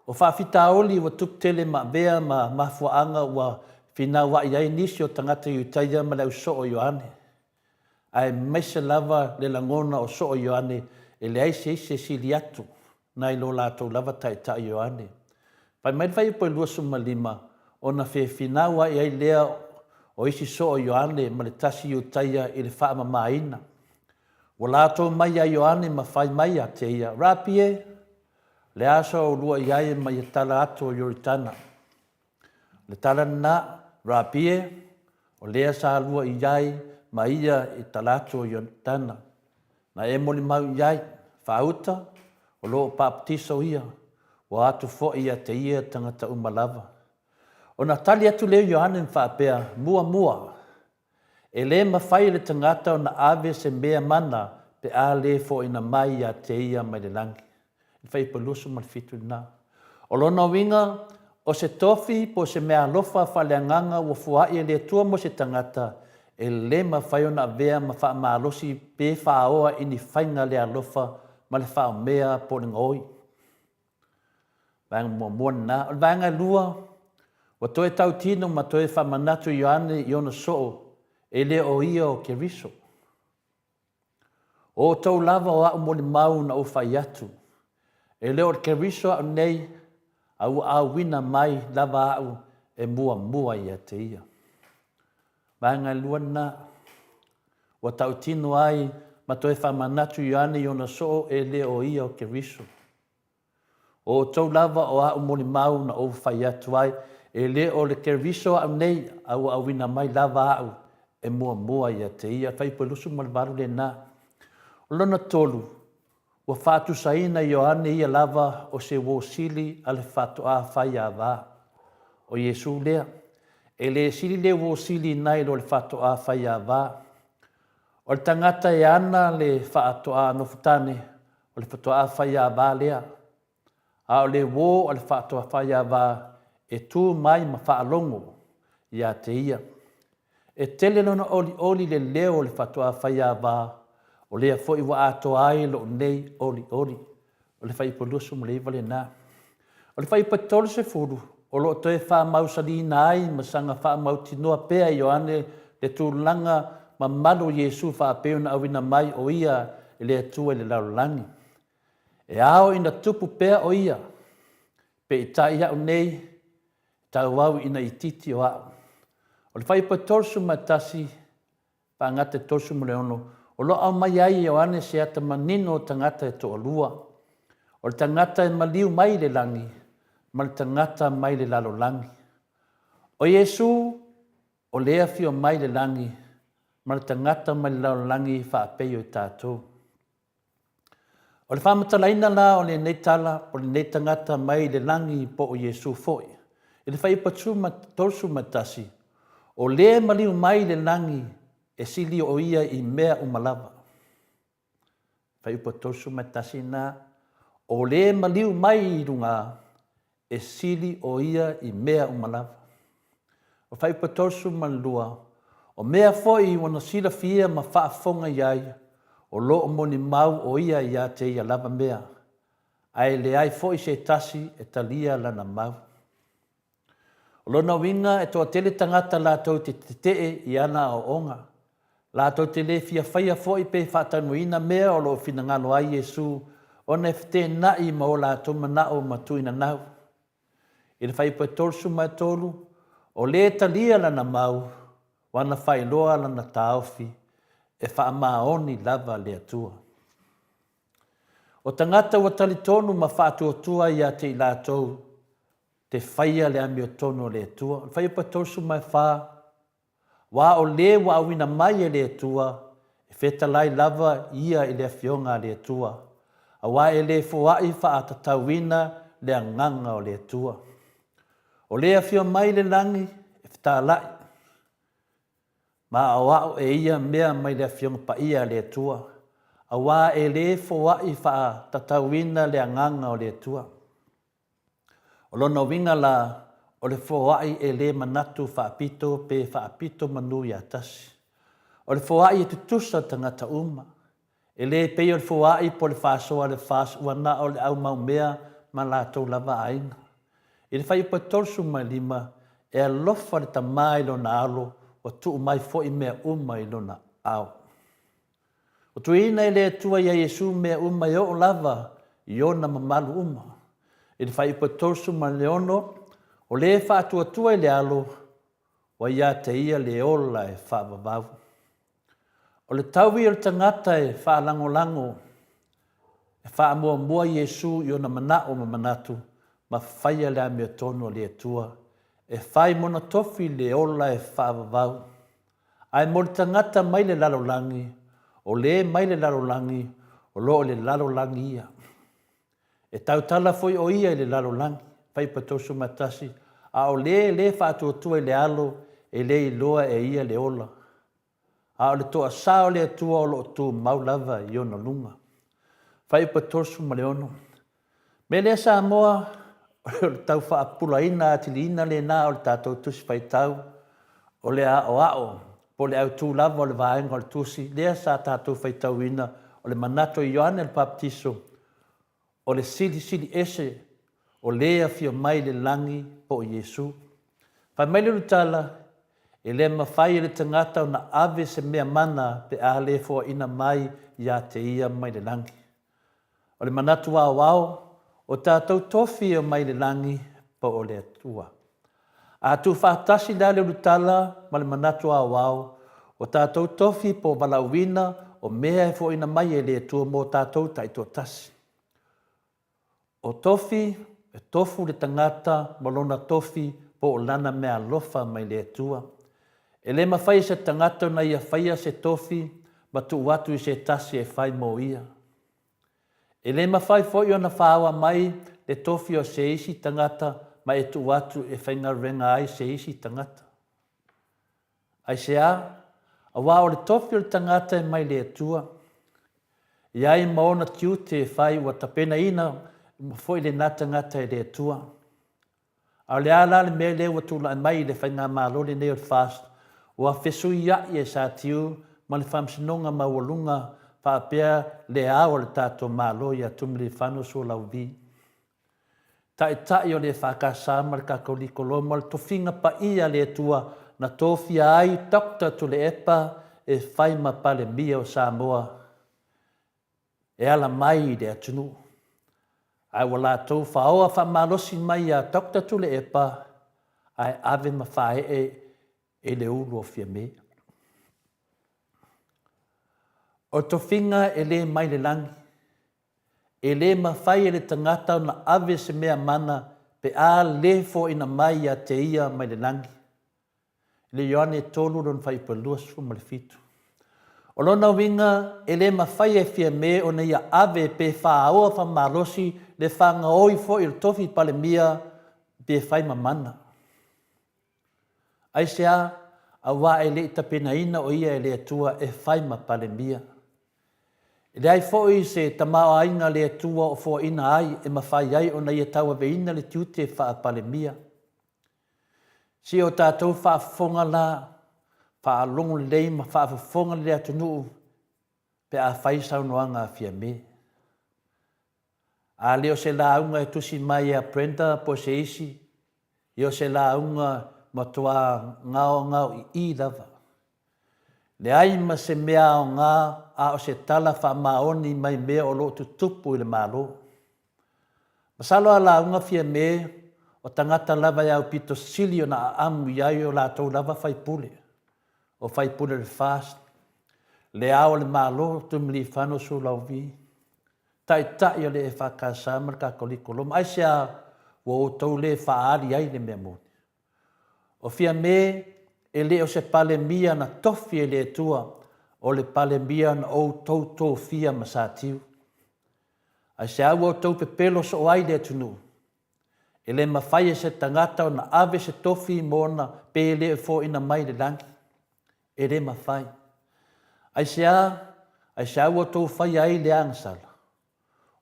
O faafitauli ua tupu tele ma avea ma mafuaaga ua finaua'i ai nisi o tagata Iutaia ma le au soo Ioane, aemaise lava le lagona o soo Ioane e leai se isi e sili atu nai lo latou lava Taitai Ioane. Fai mai le fuaiupu e 25, ona fefinau ai ai lea o isi soo Ioane ma le tasi Iutaia i le faamamaina. Ua latou mai ia Ioane ma fai mai ia te ia, Rapi e, o le a sa oulua i ai ma ia tala atu o Ioritana? O le tala lena, Rapi e, o lea sa lua i ai ma ia i tala atu o Ioritana. Na e molimau i ai, faauta, o lo o papatiso ia, ua atu foi ia te ia tagata uma lava. Ona tali atu lea o Ioane ma faapea, Muamua, e le mafai e le tagata ona ave se mea mana pe a le foaina mai ia te ia mai le lagi. Le fuaiupu 27 lena. O lona uiga, o se tofi po o se meaalofa faaleagaga ua fua'i e le Atua mo se tagata, e le mafai ona avea ma faamalosi pe faaoa i ni faiga le alofa ma le faaomea po o le gaoi. Vaega muamua lena. O le vaega e lua, ua toe tautino ma toe faamanatu Ioane i ona soo e le o ia o Keriso. O outou lava o a'u molimau na ou fai atu, e le o le Keriso a'u nei, a ua auina mai lava a'u e muamua ia te ia. Vaega e lua lena, ua tautino ai ma toe faamanatu Ioane i ona soo e le o ia o Keriso. O outou lava o a'u molimau na ou fai atu ai, e le o le Keriso a'u nei, a ua auina mai lava a'u e muamua ia te ia. Fuaiupu 28 lena. O lona tolu, ua faatusaina Ioane ia lava o se uo sili a le faatoa fai ava. O Iesu lea. E le sili le uo sili nai lo le faatoa fai ava. O le tagata e ana le faatoa nofotane, o le faatoa faiava lea. A o le uō a le faatoa faiava e tu mai ma faalogo ia te ia. E tele lona olioli i le leo o le faatoa faiava, o lea foi ua atoa ai lou nei olioli. O le fuaiupu 29 lena. O le fuaiupu 30, o lo o toe faamausaliina ai ma saga faamautinoa pea e Ioane le tulaga mamalu o Iesu faapei ona auina mai o ia e le Atua i le lalolagi. E ao ina tupu pea o ia, peitai a'u nei, e tauau ina itiiti o a'u. O le fuaiupu 31, Faagata 36, o lo o aumai ai e Ioane se ata manino o tagata e toalua, o le tagata e maliu mai i le lagi ma le tagata mai le lalolagi. O Iesu, o le afio mai le lagi, ma le tagata mai le lalolagi faapei o i tatou. O le faamatalaina la o lenei tala, o lenei tagata mai le lagi po o Iesu foi, i le fuaiupu 31, o le maliu mai le lagi e sili o ia i mea uma lava. Fuaiupu 31 na, o le maliu mai i luga e sili o ia i mea uma lava. O Fuaiupu 32, o mea foi ua na silafia ma faafofoga i ai, o lo o molimau o ia ia te ia lava mea, ae leai foi se tasi e talia lana mau. O lona uiga e toatele tagata latou te tetee i ana aoaoga, latou te le fia faia foi pe faatanuaina mea o lo o finagalo ai Iesu ona e feteenai ma o latou manao ma tuuinanau. I le fuaiupu e 33, o lē talia lana mau, ua na faailoa lana taofi, e faamaoni lava le Atua. O tagata ua talitonu ma faatuatua ia te i latou te faia le amiotonu a le Atua. O le Fuaiupu 34, Aua o le ua auina mai e le Atua, e fetalai lava ia i le Afioga a le Atua, aua e le foai faatatauina le agaga o le Atua. O le afio mai i le lagi e fetalai, ma aoao e ia mea mai le Afioga Paia a le Atua, aua e le foai faatatauina le agaga o le Atua. O lona uiga la, o le foai e le manatu faapito pe faapito manu ia tasi. O le foai e tutusa tagata uma. E le pei o le foai po o le faasoa a le FAST ua na o le au maumea ma latou lava aiga. I le fuaiupu 35, e alofa le tama i lona alo, ua tuu mai foi mea uma i lona ao. Ua tuuina e le Atua ia Iesu mea uma e oo lava i ona mamalu uma. I le fuaiupu 36, o le faatuatua i le Alo, ua ia te ia le ola e faavavau. O le taui o le tagata e faalagolago, e faamuamua Iesu i ona manao ma manatu, ma faia le amiotonu a le Atua, e fai mona tofi le ola e faavavau. Ae mo le tagata mai le lalolagi, o le mai le lalolagi, o lo o i le lalolagi ia. E tautala foi o ia i le lalolagi, Fuaiupu 31, a o le le faatuatua i le Alo, e le iloa e ia le ola. A o le toasa o le Atua o lo o tumau lava i ona luga. Fuaiupu 36. Mea lea Samoa, o le tau faapupulaina atiliina lena o le tatou Tusi Faitau, o le aoao po o le autu lava o le vaega o le Tusi lea sa tatou faitauina, o le manatu o Ioane le Papatiso, o le Silisili Ese o le afio mai i le lagi po o Iesu. Fai mai le Lutala, e le mafai e le tagata ona ave se mea mana pe a le foaina mai ia te ia mai le lagi. O le manatu aoao, o tatou tofi e omai i le lagi po o le Atua. A tuufaatasi la le ulutala ma le manatu aoao, o tatou tofi po o valaauina o mea e foaina mai e le Atua mo tatou taitoatasi. O tofi, e tofu le tagata ma lona tofi po o lana meaalofa mai le Atua. E le mafai e se tagata ona ia faia se tofi ma tuu atu i se tasi e fai mo ia. E le mafai foi ona faaoa mai le tofi o se isi tagata ma e tuu atu e faigaluega ai se isi tagata. Aisea? Aua o le tofi o le tagata e mai le Atua. E ai ma ona tiute e fai ua tapenaina foi lena tagata e le Atua. A o le a la le mea lea ua tulai mai i le faigamalo lenei o le FAST, ua fesuiai e Satiu ma le Faamasinoga Maualuga faapea le Ao o le tatou Malo ia Tumiliifano Sualauvi, Taitai o le EFKS ma le Katoliko Roma, o le tofiga paia a le Atua na tofia ai Doctor Tuilaepa e fai ma Palemia o Samoa. e ala mai i le atunuu. Ae ua latou faoa faamalosi mai iā Doctor Tuilaepa ae ave ma faaee i le ulu o Fiame. O le tofiga e le mai le lagi. E le mafai e le tagata ona ave se mea mana pe a le foaina mai ia te ia mai le lagi. I le Ioane 3 lona fuaiupu 27. O lona uiga, e le mafai e Fiame ona ia ave pe faaoa faamalosi le fagaoi foi o le tofi Palemia pe fai ma mana. Aisea? Aua e le i tapenaina o ia e le Atua e fai ma Palemia. E leai foi se tamaoaiga a le Atua o foaina ai e mafai ai ona ia tauaveina le tiute faa-Palemia. Se o tatou faafofoga la, faalogo lelei ma faafofoga le atunuu pe a fai saunoaga a Fiame. A le o se lauga e tusi mai ia Brenda po o se isi, ia o se lauga matuā gaogaoi'i lava. Leai ma se mea aoga a o se tala faamaoni mai mea o lo o tutupu i le Malo. Masalo a lauga Fiame, o tagata lava e aupito sili ona aamu i ai o latou lava faipule, o faipule o le FAST, Le Ao o le Malo, Tumiliifano Sualauvi, Taitai o le EFKS ma le Katoliko Roma, aisea ua outou le faaali ai le mea moni? O Fiame e le o se Palemia na tofi e le Atua, o le Palemia na outou tofia ma satiu. Aisea ua outou pepelo soo ai le atunuu? E le mafai e se tagata ona ave se tofi mo ona pe le o foina mai le lagi. E le mafai. Aisea? Aisea ua outou faia ai le agasala?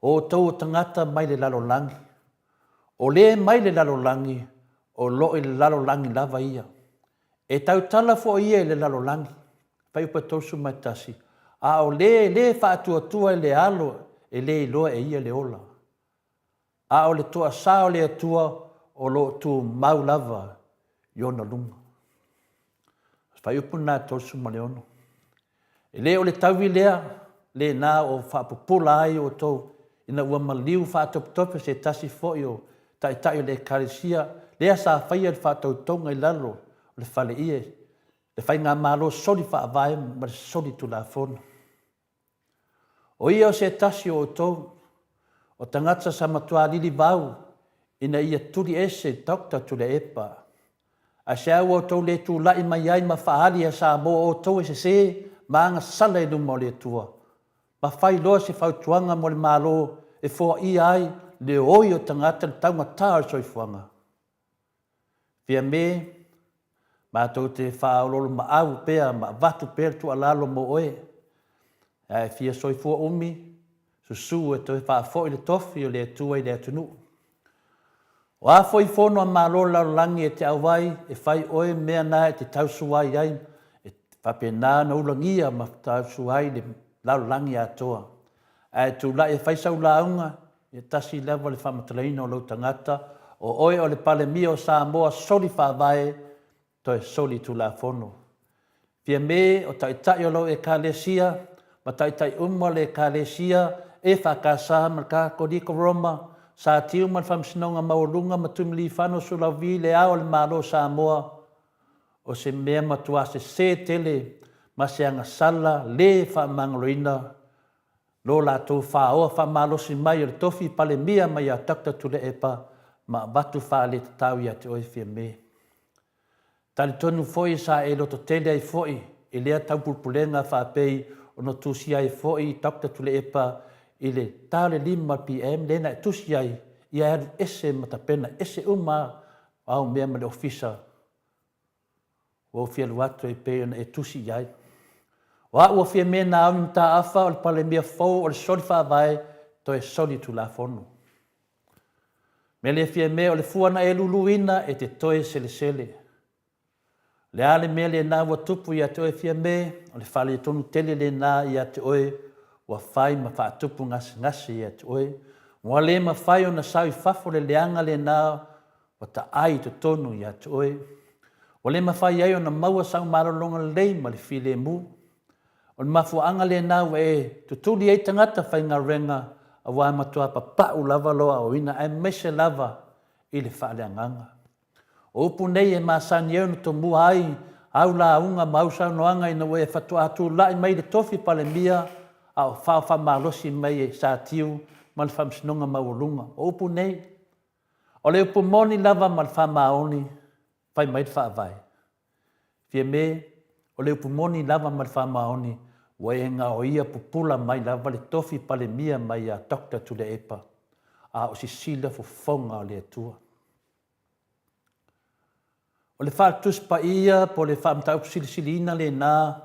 O outou o tagata mai le lalolagi. O le mai le lalolagi, o lo o i le lalolagi lava ia. E tautala foi ia i le lalolagi, Fuaiupu 31, a o le e le faatuatua i le Alo e le iloa e ia le ola. A o le toasa o le Atua o lo o tumau lava i ona luma. O se fuaiupu lena 36. E le o le taui lea lena o faapupula ai outou ina ua maliu faatopetope se tasi foi o taitai o le Ekalesia lea sa faia le faatautoga i lalo o le faleie, le faigamalo soli faavae ma le soli tulafono. O ia o se tasi o outou, o tagata sa matua lilivau ina ia tuli ese Doctor Tuilaepa. Aisea ua outou le tulai mai ai ma faaali ia Samoa o outou e sese ma agasala i luma o le Atua, ma fai loa se fautuaga mo le Malo e foaia ai le oi o tagata i le taugata o le soifuaga? Fiame, matou te faaoloolomaau pea ma avatu pea le tuualalo mo oe, ae e fia soifua umi, susu e toe faafoi le tofi o le Atua i le atunuu. O a foi fono a Malo o le lalolagi e te auai, e fai oe mea na e te tausua ai ai, e faapena ona ulagia ma tausua ai le lalolagi atoa. Ae tulai e fai sau lauga, Ia tasi lava le faamatalaina o lou tagata, o oe o le Palemia o Samoa soli faavae, toe soli tulafono. Fiame o taitai o lau Ekalesia ma taitai uma o le Ekalesia EFKS ma le Katoliko Roma, Satiu ma le Faamasinoga Maualuga ma Tumilifano Sualauvi le Ao o le Malo o Samoa, o se mea matua sese tele ma se agasala le faamagaloina lo latou faoa faamalosi mai o le tofi Palemia mai ia Doctor Tuilaepa ma avatu faaletatau ia te oe Fiame. Talitonu foi sa e lototele ai foi i lea taupulepulega faapei ona tusia ai foi Doctor Tuilaepa i le ta o le 5 PM lea na e tusi ai ia e alu ese ma tapena ese uma au mea ma le ofisa Ua ou fia alu atu e pei ona e tusi i ai. O au ua fia mea Naomi Mataafa o le Palemia fou o le soli faavae toe soli tulafono. Mea le fia mea o le fua na e luluina e te toe selesele. O le a le mea lena ua tupu ia te oe Fiame, o le faaletonu tele lena ia te oe ua fai ma faatupu gasegase ia te oe. Ua le mafai ona sau i fafo le leaga lena Ua taai i totonu ia te oe. Ua le mafai ai ona maua sau malologa lelei ma le filemu. O le mafuaaga lena ua e tutuli ai tagata faigaluega aua e matua papau lava lou aoina aemaise lava i le faaleagaga. O upu nei e masani ai ona tomua ai au lauga ma au saunoaga ina ua e faatoa tulai mai i le tofi Palemia a o faofaamalosi mai e Satiu ma le Faamasinoga Maualuga. O upu nei, O le upu moni lava ma le faamaoni, fai mai le Faavae. Fiame, o le upu moni lava ma le faamaoni, ua e gaoia pupula mai lava le tofi Palemia mai ia Doctor Tuilaepa, a o sisila fofoga o le Atua. O le Faatusi Paia po o le faamataupu silisiliina lena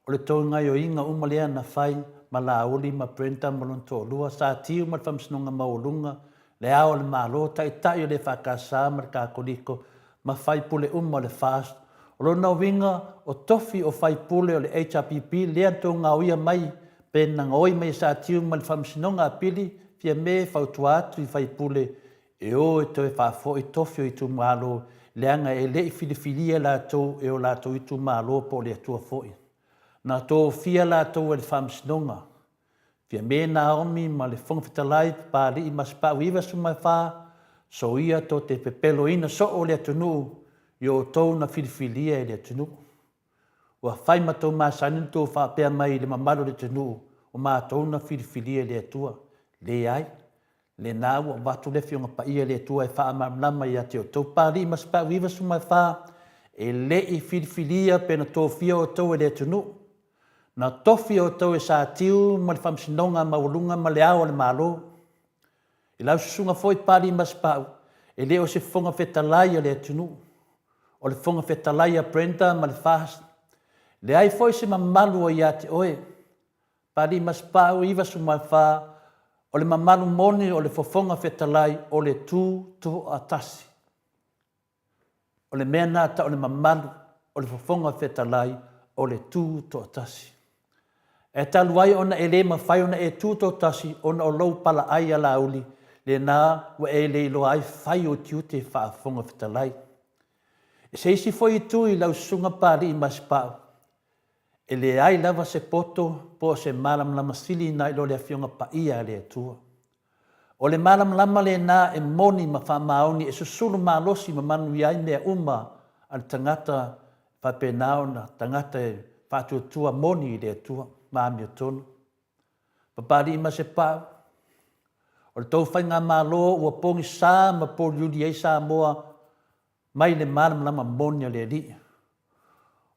o le tou gaioiga uma lea na fai ma Laauli ma Brenda ma lona toalua, sa tiu ma le Faamasinoga Maualuga, Le Ao o le Malo, Taitai o le EFKS ma le Katoliko ma faipule uma o le FAST. O lona uiga, o tofi o faipule o le HRPP lea na tou gaoia mai pe na gaoi mai e Satiu ma le Faamasinoga Apili, Fiame e fautua atu i faipule E o e toe faafoi tofi o itumalo, leaga e le i filifilia latou e o latou itumalo po o le Atua foi. Na tofia latou e le Faamasinoga. Fiame Naomi ma le Fofoga Fetalai Papalii Masepau 94, soia to te pepeloina soo o le atunuu i o outou na filifilia e le atunuu. Ua fai ma tou masani le tou faapea mai i le mamalu o le atunuu, o matou na filifilia e le Atua. Leai. Lena ua avatu le Afioga Paia i le Atua e faamalamalama ia te outou. Papalii ma Sipau 94, e le i filifilia pe na tofia outou e le atunuu. Na tofi outou e Satiu ma le Faamasinoga Maualuga ma le Ao o le Malo. I lau susuga foi Papalii ma Sipau, e le o se Fofoga Fetalai a le atunuu. O le Fofoga Fetalai a Brenda ma le FAST. Leai foi se mamalu o ia te oe. Papalii ma Sipau 94, o le mamalu moni o le Fofoga Fetalai o le tu toatasi. O le mea lena tau o le mamalu o le Fofoga Fetalai o le tu toatasi. Ae talu ai ona e le mafai ona e tu toatasi ona o lou palaai alauli, lena ua e le iloa ai fai ou tiute faa-Fofoga Fetalai. I se isi foi itu i lau Susuga Papalii Masepau, e leai lava se poto po o se malamalama sili nai lo le Afioga Paia a le Atua. O le malamalama lena e moni ma faamaoni e susulu malosi ma manuia ai mea uma a le tagata e faapena ona tagata e faatuatua moni i le Atua ma amiotonu. Papalii ma Sepau, o le tou faigamalo ua pogisa ma poliuli ai Samoa mai le malamalama moni a le Alii.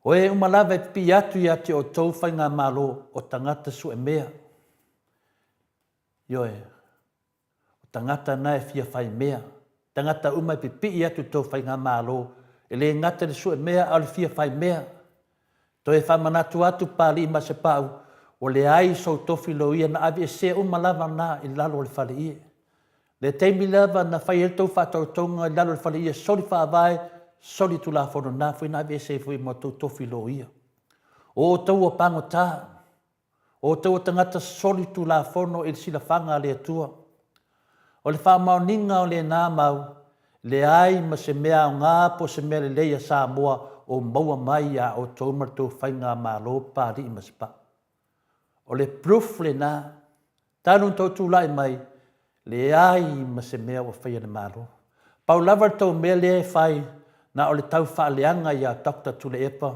O e uma lava e pipii atu ia te outou faigamalo o tagata suemea. Ioe, o tagata na e fia fai mea. Tagata uma e pipii atu i le tou faigamalo, e le gata i le sue mea a o le fia fai mea. Toe faamanatu atu Papalii ma Sepau, ua leai sou tofi loia na aveesea uma lava na i lalo o le faleie. Le taimi lava na fai ai le tou faatautoga i lalo o le faleie soli faavae, soli tulafono na foi na aveese ai foi ma tou tofi loia. O outou ua pagota. O outou o tagata solitulafono i le silafaga a le Atua. O le faamaoniga o lena mau, leai ma se mea aoga po o se mea lelei a Samoa o maua mai ia outou ma le tou faigamalo Papalii ma Sipa'u. O le proof lena, talu ona tou tulai mai, leai ma se mea ua faia e le Malo. Pau lava le tou mea lea e fai, na o le tau faaleaga ia Doctor Tuilaepa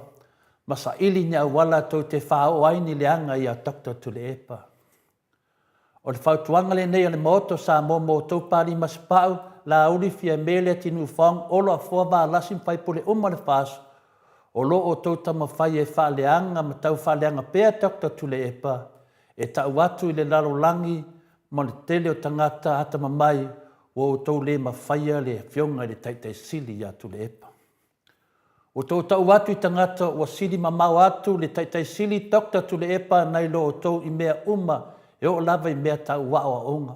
ma saili ni auala tou te faaoo ai ni leaga ia Doctor Tuilaepa. O le fautuaga lenei a le Maota o Samoa mo outou Papalii Masepau, Laauli, Fiame, Leatinuu Fong, Olo Afoa, Valasi ma faipule uma o le FAST, o lo outou taumafai e faaleaga ma tau faaleaga pea Doctor Tuilaepa, e tau atu i le lalolagi ma le tele o tagata atamamai ua outou le mafaia le Afioga i le Taitai Sili ia Tuilaepa. Ua outou tau atu i tagata ua sili mamao atu le Taitai Sili Doctor Tuilaepa nai lo outou i mea uma e oo lava i mea tau aoaoga.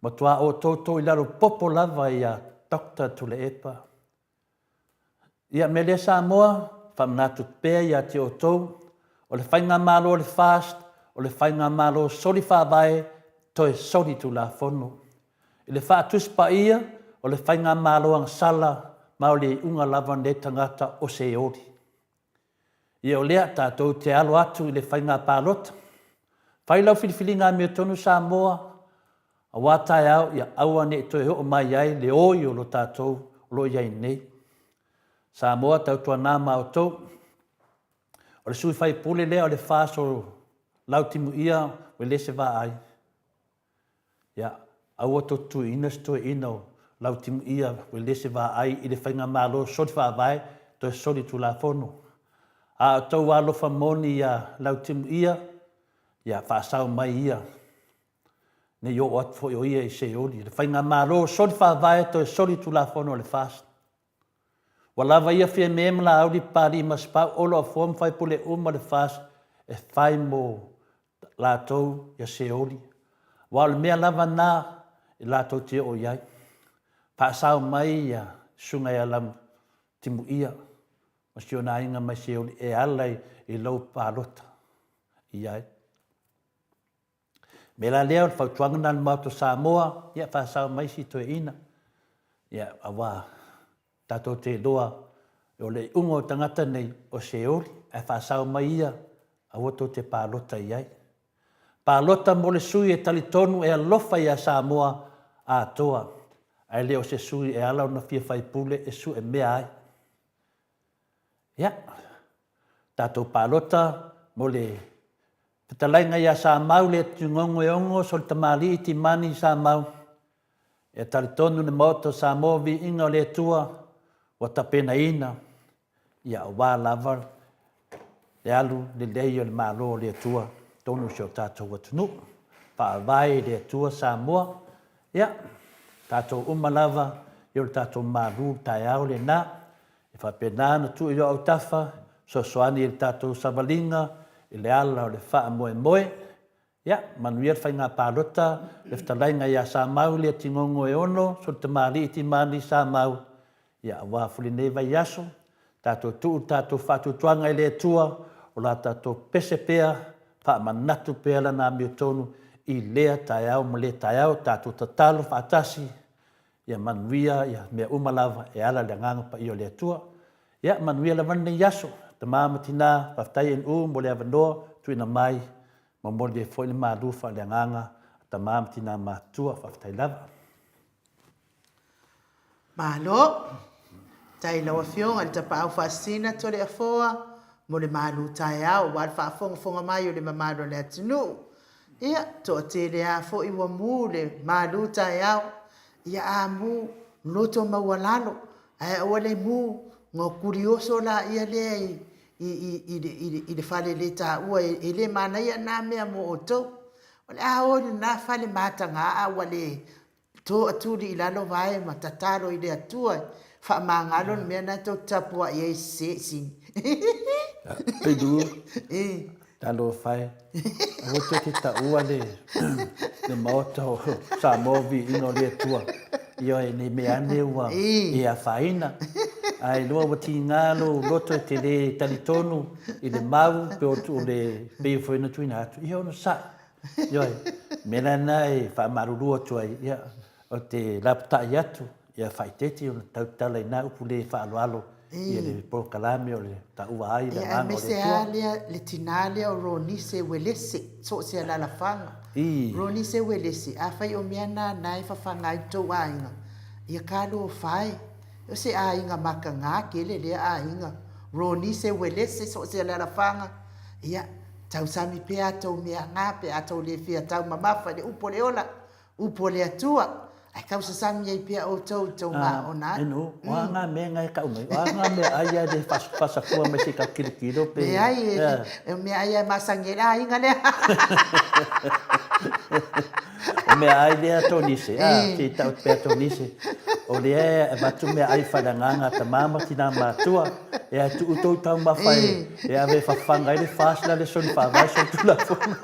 Matua outou toilalo popo lava ia Doctor Tuilaepa. Ia mea lea Samoa, faamanatu pea ia te outou, o le faigamalo a le FAST, o le faigamalo soli faavae, toe soli tulafono. I le faatusi paia, o le faigamalo agasala ma o le iuga lava lenei tagata o Seoli. Ia o lea, tatou te alo atu i le faiga palota. Fai lau filifiliga amiotonu Samoa, aua taeao ia aua ne i toe oo mai ai le oi o lo tatou o lo o i ai nei. Samoa tautuana ma outou. O le sui faipule lea o le FAST o Lautimuia Uelese Vaai. Ia, aua tou te tuuina se toeaina o Lautimuia Uelese Vaai i le faigamalo soli faavae toe soli tulafono. A o tou alofa moni ia Lautimuia, ia faasao mai ia ne i oo atu foi o ia i Seoli. Le faigamalo soli faavae toe soli tulafono a le FAST. Ua lava ia Fiame ma Laauli Papalii ma Sipau Olo Afoa ma faipule uma le FAST e fai mo latou ia Seoli. Aua o le mea lava na e latou te oo i ai. Faasao mai ia Susuga ia Lautimuia ma si ona aiga mai Seoli e ala i lou palota i ai. Mea la lea, o le fautuaga lena i le Maota o Samoa, ia faasao mai si toeaina, ia, aua tatou te iloa o le iuga o tagata nei o Seoli, ae faasao mai ia, aua tou te palota i ai. Palota mo le sui e talitonu e alofa ia Samoa atoa, ae le o se sui e ala ona fia faipule e sue mea ai. Ia, tatou palota mo le. Fetalaiga ia Samau le Tugogo e ogo Solitamalii Timani Samau E talitonu le Maota o Samoa viiga o le Atua ua tapenaina ia aua lava le alu lelei o le Malo o le Atua totonu o si o tatou atunuu. Faavae i le Atua Samoa, ia, tatou uma lava ia o le tatou malu le taeao lena. E faapena ona tuu i o autafa, fesoasoani i le tatou savaliga i le ala o le faamoemoe. Ia, manuia le faiga palota, le fetalaiga ia Samau Leatigogo e ono, Solitamalii Timani Samau, ia aua foi lenei vaiaso, tatou tuu le tatou faatuatuaga i le Atua, o la tatou pese pea, faamanatu pea Lana amiotonu i lea taeao ma lea taeao, tatou tatalo faatasi, Ia manuia ia mea uma lava e ala i le Agaga Paia o le Atua. Ia manuia lava lenei aso. Tama ma tina, faafetai NU mo le avanoa tuuina mai, momoli ai foi le malu faaleagaga a tama ma tina matutua. Faafetai lava. Malo. Faafetai i lau Afioga i le Tapaau Faasisina Toleafoa mo le malu taeao aua le faafogafoga mai o le mamalu o le atunuu. Ia, toatele a foi ua mu le malu taeao, ia a mu loto maualalo, ae aua le mu ona kulioso laia lea i, i, i, i, le, i, le, i le fale le taua e le manaia na mea mo outou. O le a o i lena fale mataga a ua le Toatuli i lalo vae ma tatalo i le Atua e faamagalo le mea lena tou te tapuai ai e sese i sini. Pelu, talofa e, aua tou te taua le, le maota o Samoa viiga o le Atua. Ioe, nei mea ane ua e afaina. Ae loa ua tiga lou loto e te le talitonu i le mau pe o le pei foi ona tuuina atu, ia onosai. Ioe, mea la lena e faamalulu atu ai, ia, ou te lapatai atu, ia faaeteete ona tautala i na upu le faaaloalo i le polokalame o le taua ai le agaga o le Atua. Aemaise lava lea, le tina lea o Ronise Uelese, so o se alalafaga. Ronise Uelese, afai o mea na na e fafaga ai le tou aiga, ia talofa e, o se aiga mataga tele lea aiga. Ronise Uelese, so o se alalafaga, ia, Tausami pea a tou mea na pe a tou le fia taumamafa i le upu o le ola, upu o le Atua, ae tausasami ai pea outou i tou maona atu. Enu, o a ngā mea nga e kau mai? O a ngā mea ai a le faasakua mai se i kau kilokilo pe... Leai, e mea ai a e masani ai le aiga lea. O mea ai lea Tonise, a, se i tau pea Tonise, o lea e avatu mea ai whaleagaga a tamā ma tinā mātua, e a tuu tou taumafa e, e ave e fafaga ai le FAST la le soli faavae solitulafono.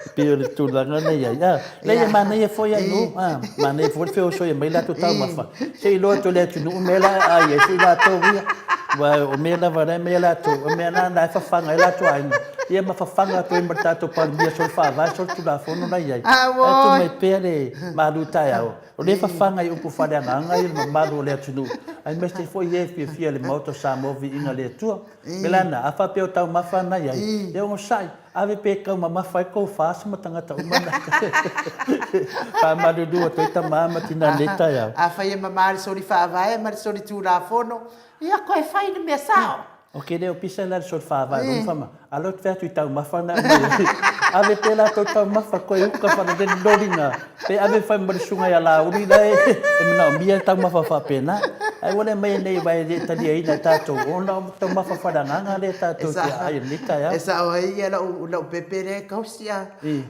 E pei o le tulaga na i ai. A, leai e manaia foi ai nuu, a, manaia foi le feosoia mai latou taumafa, se i iloa atu e le atunuu mea la e aai ai foi latou ia. Aua o mea lava la e aumai e latou, o mea na la e fafaga ai latou aiga, ia ma fafaga atu ai ma le tatou Palemia soli faavae solitulafono la e i ai. Ae tuu mai pea le malu taeao, o lea e fafaga i upu faaleagaga ia le mamalu o le atunuu, aemaise foi e fiafia i le Maota o Samoa viiga le Atua. O le mea la lena, a faapea o taumafa na i ai, ia onosai, ave pe taumamafa ai tou FAST ma tagata uma na. Faamalulu atu ai tama ma tina i lenei taeao. Afai e mama le soli faavae ma le soli tulafono, ia toe fai le mea sao. Ok le o pisa la le soli faavae lona fama alo atu fai atu i taumafa na aumai ai ave pea latou taumafa koe uka falalele loli na pe ave fai ma le susuga ia Laauli la e manaomia taumafa faapena ae ua le aumaia nei aua e le taliaina e tatou ona o taumafa faaleagaga lea tatou te aai i lenei taeao. E sao ai ia lau pepe lea e tausi a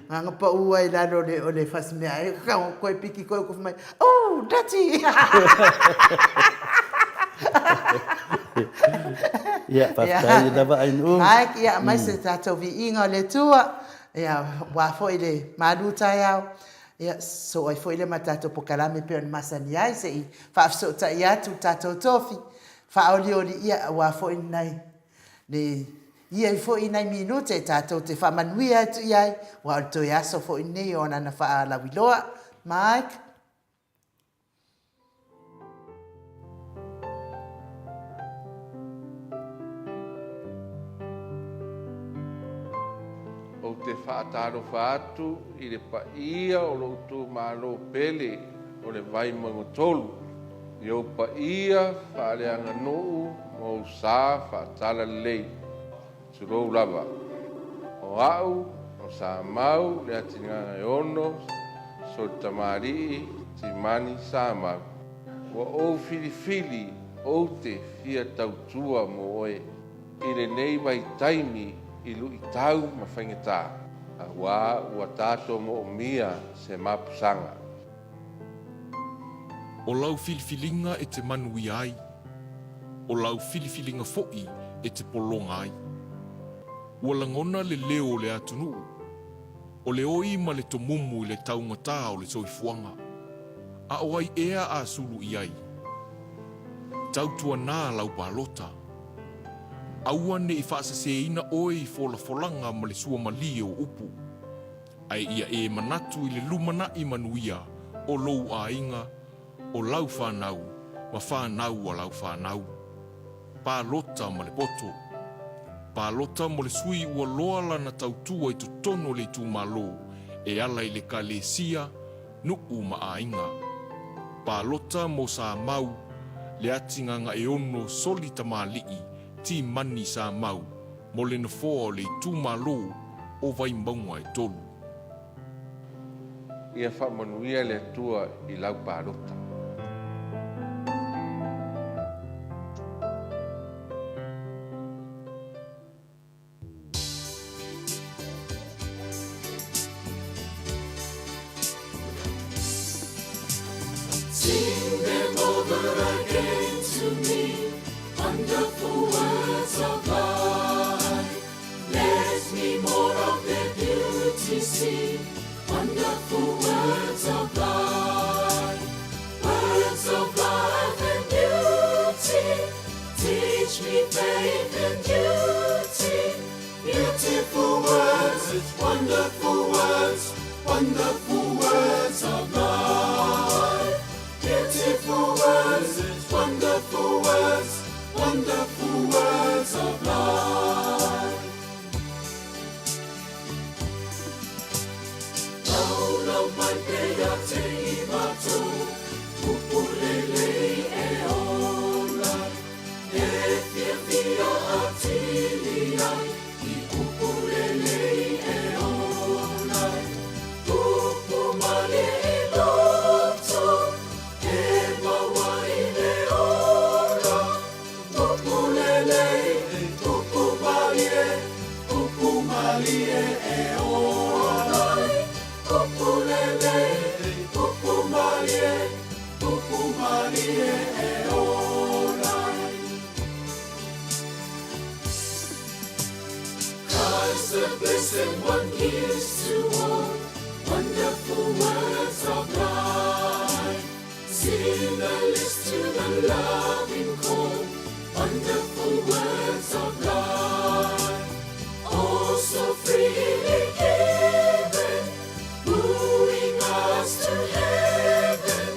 na ona pau ai i lalo o le fasimeaai koe piki koe uka fai mai Oh, Daddy! Ia, faafetai lava Ainuu. Mike, ia, aemaise tatou viiga o le Atua, ia, aua foi le malu taeao, ia, sosoo ai foi lea ma tatou polokalame pei ona masani ai, se i faafesootai atu le tatou tofi, faaolioli, ia, aua foi lenei, le, ia foi i nai minute tatou te faamanuia atu i ai, aua o le toe aso foi lenei o lana faalauiloa. Mike. Ou te faatalofa atu i le paia o lou itumalo pele o le Vaimauga 3, i ou paia faaleaganuu ma ou sa faatalalelei. Tulou lava. O au, o Samau, Leatigagaeono, Solitamalii, Timani, Samau. Ua ou filifili ou te fia tautua mo oe i lenei vaitaimi i luitau ma faigata, auā ua tatou moomia se mapusaga. O lau filifiliga e te manuia ai, o lau filifiliga foi e te pologa ai. Ua lagona le leo o le atunuu, o le oi ma le tomumu i le taugata o le soifuaga. A o ai ea a sulu i ai? Tautuanā lau palota. Aua ne i faaseseina oe i folafolaga ma le suamalie o upu. Ae ia e manatu i le lumanaʻi manuia o lou aiga, o lau fanau, ma fanau a lau fanau. Palota ma le poto. Palota mo le sui ua loa lana tautua i totonu o le itumalo e ala i le kalesia, nuu ma aiga. Palota mo Samau, Leatigagaeono Soli Tamalii Timani Samau mo le nofoa o le itumalo o Vaimauga e 3. Ia faamanuia le Atua i lau palota. Sing them over again to me, wonderful words of life. Let me more of their beauty see, wonderful words of life. Words of life and beauty, teach me faith and duty. Beautiful words, wonderful words, wonderful words of life. Beautiful words, wonderful words, wonderful words of life. Laulau mai pea te i matou, upu lelei e ola. E fiafia atili ai, i upu lelei e ola. Upu malie i loto, e maua i le ola. Upu lelei, upu malie, upu malie e ola. Upu lelei, upu malie, upu malie e ola. Christ the blessed one gives to all wonderful words of life. Sinner list to the loving call, wonderful words of life. Oh, so freely given, wooing us to heaven.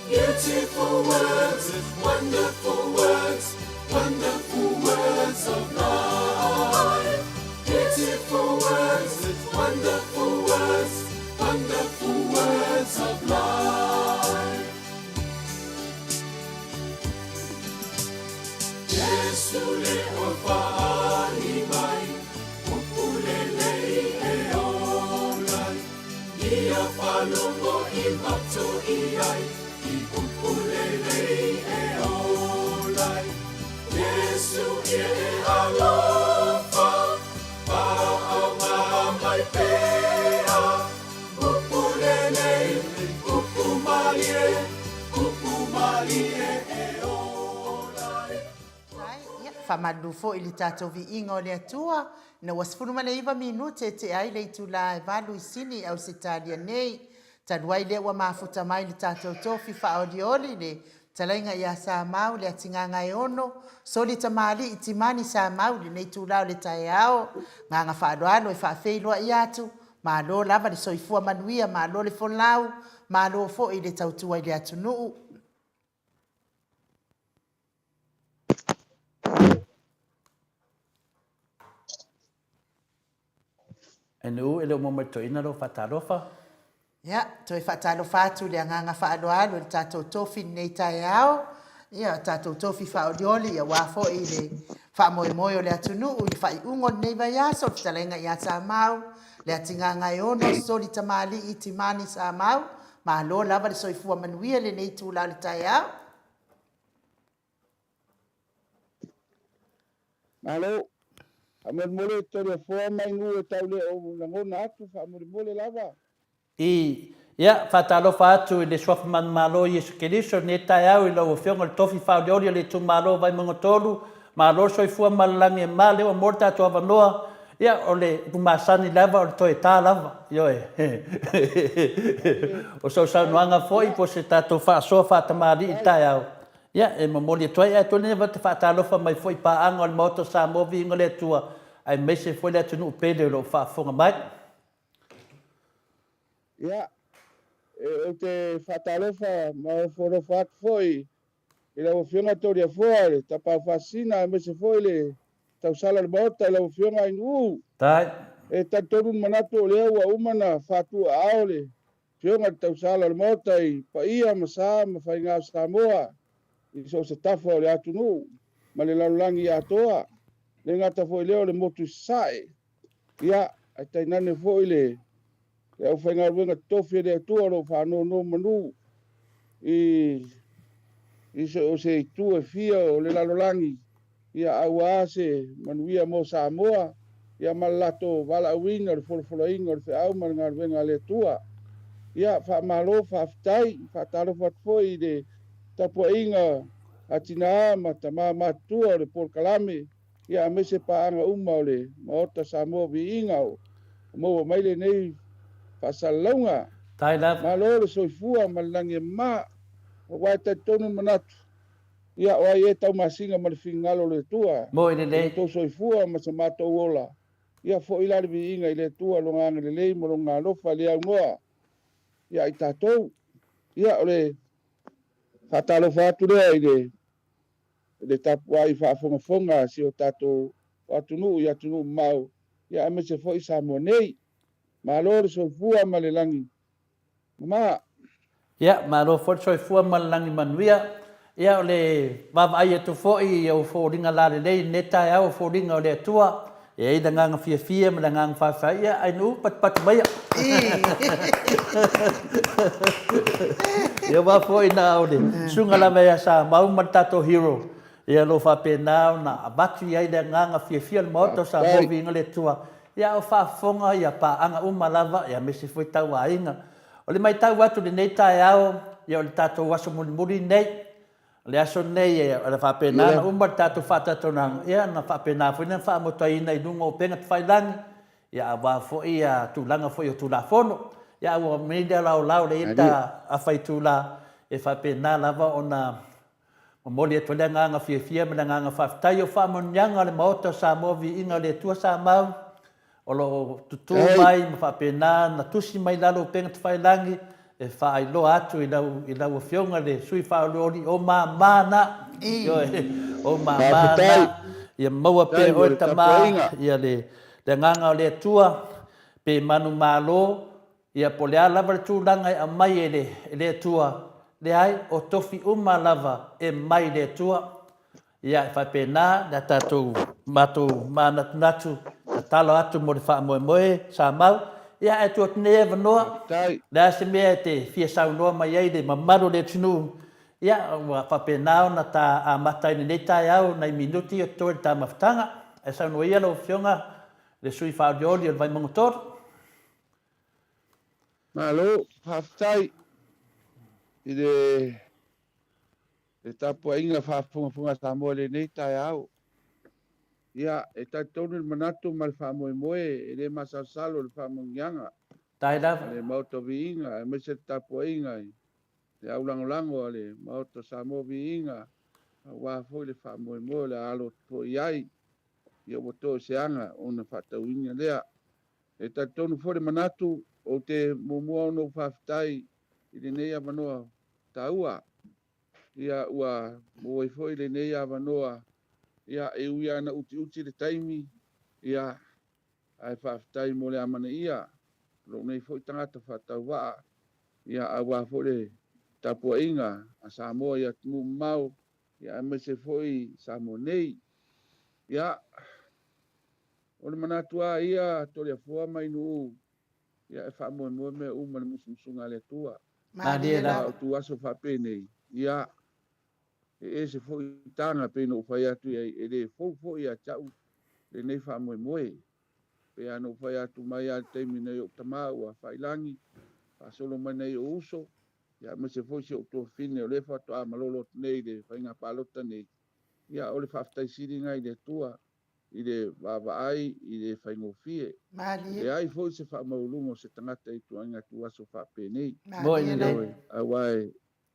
Beautiful words, wonderful words, wonderful words of life. Beautiful words, wonderful words, wonderful words of life. Jesu le o faali mai, upu lelei e ola. Ia faalogo i matou i ai, i upu lelei e ola. Jesu ia e alofa, faaaoga mai pea. Upu lelei, upu malie, upu malie e ola. Ai, ia, faamalulu foi i le tatou viiga o le Atua, ina ua 19 minute e tea ai le itula e 8 i Sini i Ausetalia nei. Talu ai lea ua mafuta mai le tatou tofi faaolioli le Fetalaiga ia Samau Leatigagaeono, Soli Tamalii Timani Samau i lenei itula o le taeao. Agaga faaaloalo e faafeiloai atu, malo lava le soifua manuia, malo le folau, malo foi le tautua i le atunuu. NU, E le o maua mai toeaina lou faatalofa. Ia, toe faatalofa atu i le agaga faaaloalo i le tatou tofi i lenei taeao. Ia, tatou tofi faaolioli aua foi le faamoemoe o le atunuu i le faaiuga o lenei vaiaso, le fetalaiga ia Samau, Leatigagaeono, Soli Tamalii, Timani Samau, malo lava le soifua manuia i lenei itula o le taeao. Malo. Faamolemole Toleafoa mai nuu e tau le o lagona atu faamolemole lava. I, Ia, faatalofa atu i le Suafa Manumalo Iesu Keriso i lenei taeao i lau Afioga i le Tofi Faaolioli o le Itumalo o Vaimauga 3, malo le soifua ma le lagi e mama, lea ua maua le tatou avanoa, ia, o le upu masani lava o le toe ta lava, ioe. O sau saunoaga foi po o se tatou faasoa faatamalii i le taeao, ia, e momoli atu ai, ae toe lea te faatalofa mai foi i paaga o le Maota o Samoa, viiga o le Atua, aemaise foi le atunuu pele o lo o faafofoga mai. Ia, ou te faatalofa ma ofoalofa atu foi i lau Afioga Toleafoa i le Tapaau Faasisina aemaise foi le tausala o le Maota i lau Afioga Ainuu. Tai. E talitonu le manatu o lea ua uma ona faatuaao le Afioga i le tausala o le Maota i paia ma sa ma faiga o Samoa i so o se tafa o le atunuu ma le lalolagi atoa, le gata foi lea o le motu i Sasae. Ia, ae tainane foi le le aufaigaluega totofi a le Atua o lo o faanonomanu i i so o se itu e fia o le lalolagi, ia aua se manuia mo Samoa, ia ma le latou valaauina o le folafolaina o le feau ma le galuega a le Atua. Ia, faamalo, faafetai. Faatalofa atu foi i le tapuaiga a tina ma tama matutua o le polokalame, ia aemaise paaga uma o le Maota Samoa Viiga o maua mai lenei faasalalauga. Tai lava. Malo le soifua ma le lagi e mama, aua e talitonu le manatu, ia o ai ea taumasina ma le finagalo o le Atua. Moi lelei. I lo outou soifua ma se matou ola, ia foi la le viiga i le Atua Lona agalelei ma Lona alofa e le aunoa ia i tatou. Ia o le faatalofa atu lea i le le tapuai faafogafoga a si o tatou atunuu i atunuu mamao, ia aemaise foi Samoa nei. Malo le soifua ma le lagi mama. Ia, malo foi le soifua ma le lagi manuia. Ia, o le vaavaai atu foi i ou foliga lalelei i lenei taeao, o foliga o le Atua, e i ai le agaga fiafia ma le agaga faafetai. Ia, Ainuu, patupatu maia. Ia, aua foi na o le susuga lava ia Samau ma le tatou hero, ia o lo o faapena ona avatu i ai le agaga fiafia o le Maota o Samoa, viiga le Atua. Ia, a o faafofoga ia paaga uma lava, ia aemaise foi tauaiga. O le matau atu i lenei taeao, ia o le tatou aso mulimuli lenei. O le aso lenei e faapena ona uma le tatou faatatonaga, ia ona faapena foi lea ona faamotaina i luga o upega tafailagi, ia aua foi tulaga foi o Tulafono. Ia a ua aumai lea laolao lea e i ai le ta afa itula, e faapena lava ona momoli atu ai le agaga fiafia ma le agaga faafetai. O faamanuiaga o le Maota o Samoa, viiga o le Atua sa mau, o lo o tutu mai ma faapena ona tusi mai lalo o upega tafailagi e faailoa atu i lau, i lau Afioga le sui faaolioli o mama na, ioe, o mama na, ia maua pea oe tama, ia le, le agaga o le Atua, pe manumalo, ia po o le a lava le tulaga e aumai e le, e le Atua, leai, o tofi uma lava e mai le Atua. Ia, e faapena le tatou matou manatunatu tatalo atu mo le faamoemoe sa mau. Ia, ae tuu atu nei avanoa, le a se mea e te fia saunoa mai ai i le mamalu o le atunuu, ia, ua faapena ona ta amata ai i lenei taeao nai minute ia totoe i le ta mafutaga. Ae saunoa ia lau Afioga i le sui faaolioli o le Vaimauga 3. Malo, faafetai i le le tapuaiga faafogafoga a Samoa i lenei taeao. Ia, e talitonu le manatu ma le faamoemoe e le masalosalo i le faamanuiaga a le Maota o Viiga aemaise le tapuaiga i le aulagolago a le Maota o Samoa Viiga aua foi le faamoemoe o le a alo atu foi i ai. Ia ua toe o se aga ona faatauina lea. E talitonu foi le manatu ou te muamua ona ou faafetai i lenei avanoa taua. Ia ua maua ai foi lenei avanoa, ia e ui lava ina utiuti le taimi, ia ae faafetai mo le amanaia o lou nei foi tagata faatauvaa, ia aua foi le tapuaiga a Samoa i atunuu mamao. Ia, aemaise foi Samoa nei. Ia, o le manatu lava ia, Toleafoa ma Inuu, ia e faamoemoe mea uma i le musumusuga a le Atua. Malie lava. A o tuaso faapenei, ia, e ese foi taga pei ona ou fai atu i ai, e le fou foi ia te au lenei faamoemoe. Pei lava ona ou fai atu mai lava i le taimi nai ou tama ua faailagi, faasolo mai nai ou uso, ia aemaise foi si ou tuafafine o lea faatoa malolo atu nei i le faiga palota nei, ia o le faafetai sili lena i le Atua i le vaavaai i le faigofie. Malie. E leai foi se faamaualuga o se tagata i ituaiga tuaso faapenei. Malie lava. Ioe, aua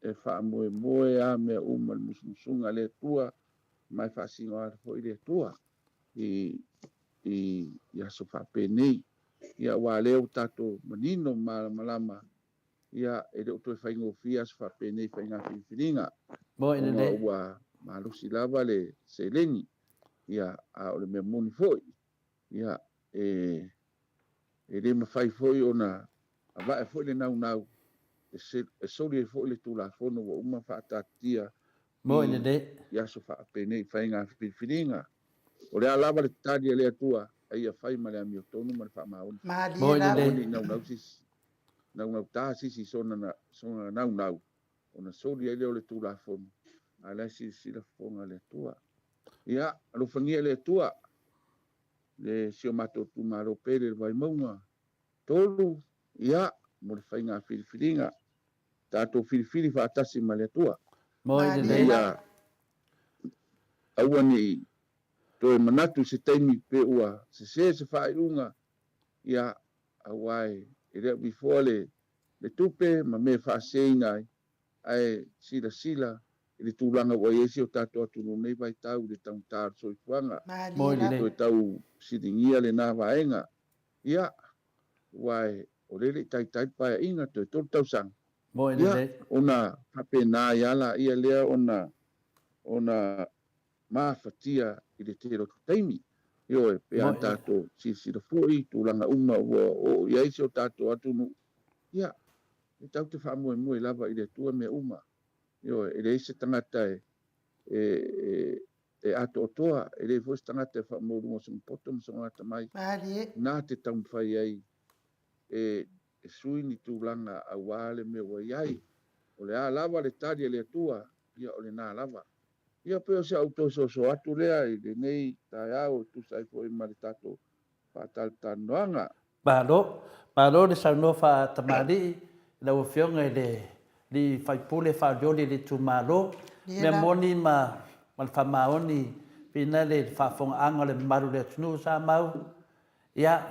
e faamoemoe lava mea uma i le musumusuga a le Atua ma e faasino foi le Atua i i aso faapenei. Ia aua o lea ua tatou manino ma malamalama Ia, e le o toe faigofie aso faapenei i faiga filifiliga, ona ua malosi lava le seleni, ia, a o le mea moni foi, ia, e, e le mafai foi ona ava'e foi le naunau e soli ai foi le Tulafono ua uma faataatitia i, i aso faapenei i faiga filifiliga. O le a lava le tali a le Atua, a ia fai ma le amiotonu ma le faamaoni. Malie lava. Aua ne i naunau se isi. Naunauta se isi i sona naunau, ona soli ai lea o le Tulafono, a o la e silasila fofoga le Atua. Ia, alofagia e le Atua le si o matou itumalo pele le Vaimauga 3, ia, mo le faiga filifiliga. Tatou filifili faatasi ma le Atua, ina ia aua ne i toe manatu i se taimi pe ua sese se faaiuga, ia, aua e le o bifoa le le tupe ma mea e faaseseina ai, ae silasila i le tulaga ua i ai si o tatou atunuu i lenei vaitau i le taugata o le soifuaga. E toe tau siligia lena vaega. Ia, aua o lea e le i taitai le Paeaiga, toe 3 tausaga. Ia, ona faapena ai lava laia lea ona ona mafatia i le tele o taimi. Ioe, pe a tatou silasila foi i tulaga uma ua oo i ai si o tatou atunuu, ia, e tatou te faamoemoe lava i le Atua mea uma. Ioe, e leai se tagata e, e, e, e atoatoa, e leai foi se tagata e faamaualuga o sona poto ma sona atamai. Malie. Na te taumafai ai e, e sui ni tulaga aua le mea ua i ai. O le a lava le tali a le Atua, ia o lena lava. Ia pei o si au toe soso atu lea i lenei taeao e tusa ai foi ma le tatou faatalatalanoaga. Malo. Malo le saunoa faatamalii i lau Afioga i le Alii Faipule Faaolioli i le itumalo. Mea moni ma ma le faamaoni pina le faafofogaaga o le mamalu o le atunuu sa mau. Ia,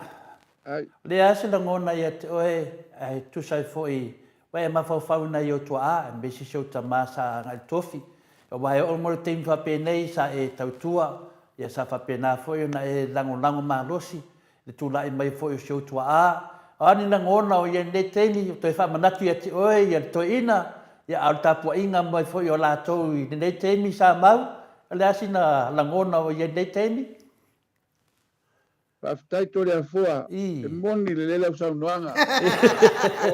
o le a se lagona ia te oe ae tusa ai foi ua e mafaufau i nai ou tuaa aemaise si ou tama sa agai i le tofi. Aua e oo mai le taimi faapenei sa e tautua, ia sa faapena foi ona e lagolago malosi i le tulai mai foi o si ou tuaa. O a ni lagona o i ai i lenei taimi, toe faamanatu ia te oe ia le toeaina, ia a o le tapuaiga mai foi o latou i lenei taimi sa mau, o le a sina lagona o i ai i lenei taimi? Faafetai Toleafoa, e moni lelei lau saunoaga.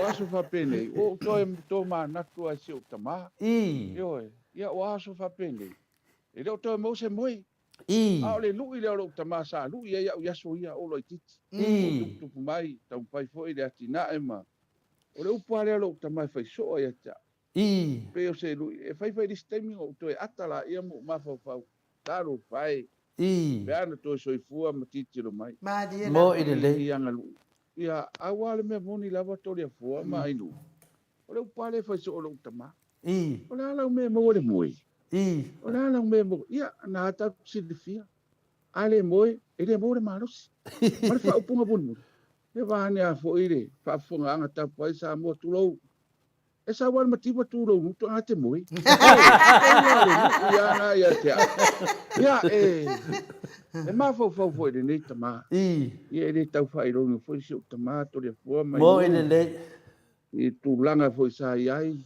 O aso faapenei, ua ou toe tomanatu lava i si ou tama. Ioe, ia o aso faapenei, e le o toe maua se moe. A o le lui lea o lou tama sa lui ai au i aso ia o laitiiti. Ua tuputupu mai, taumafai foi le atinae ma. O le upu lava lea o lou tama e fai soo ai ia te au. Pei o se lui, e fai foi i le isi taimi ona ou toe ata laia ma ou mafaufau, talofa e, Pe a na toe soifua ma tilotilo mai. Malie lava. Moi lelei. I ana lui. Ia, aua o le mea moni lava Toleafoa ma Ainuu. O le upu lava lea e fai soo e lou tama. O le a lau mea e maua le moe? O le a lau mea e maua? Ia, na tatou silafia. A le moe, e le maua le malosi. Ma le faaupuga mulimuli, e vaanea foi le faafofogaaga tapuai Samoa, tulou. E sau lava le mativa tu lou gutu a te moe. Ia na ia te au. Ia e e mafaufau foi i lenei tama. Ia e le tau faailoga foi si ou tama Toleafoa mai. Moe lelei. I tulaga foi sa i ai,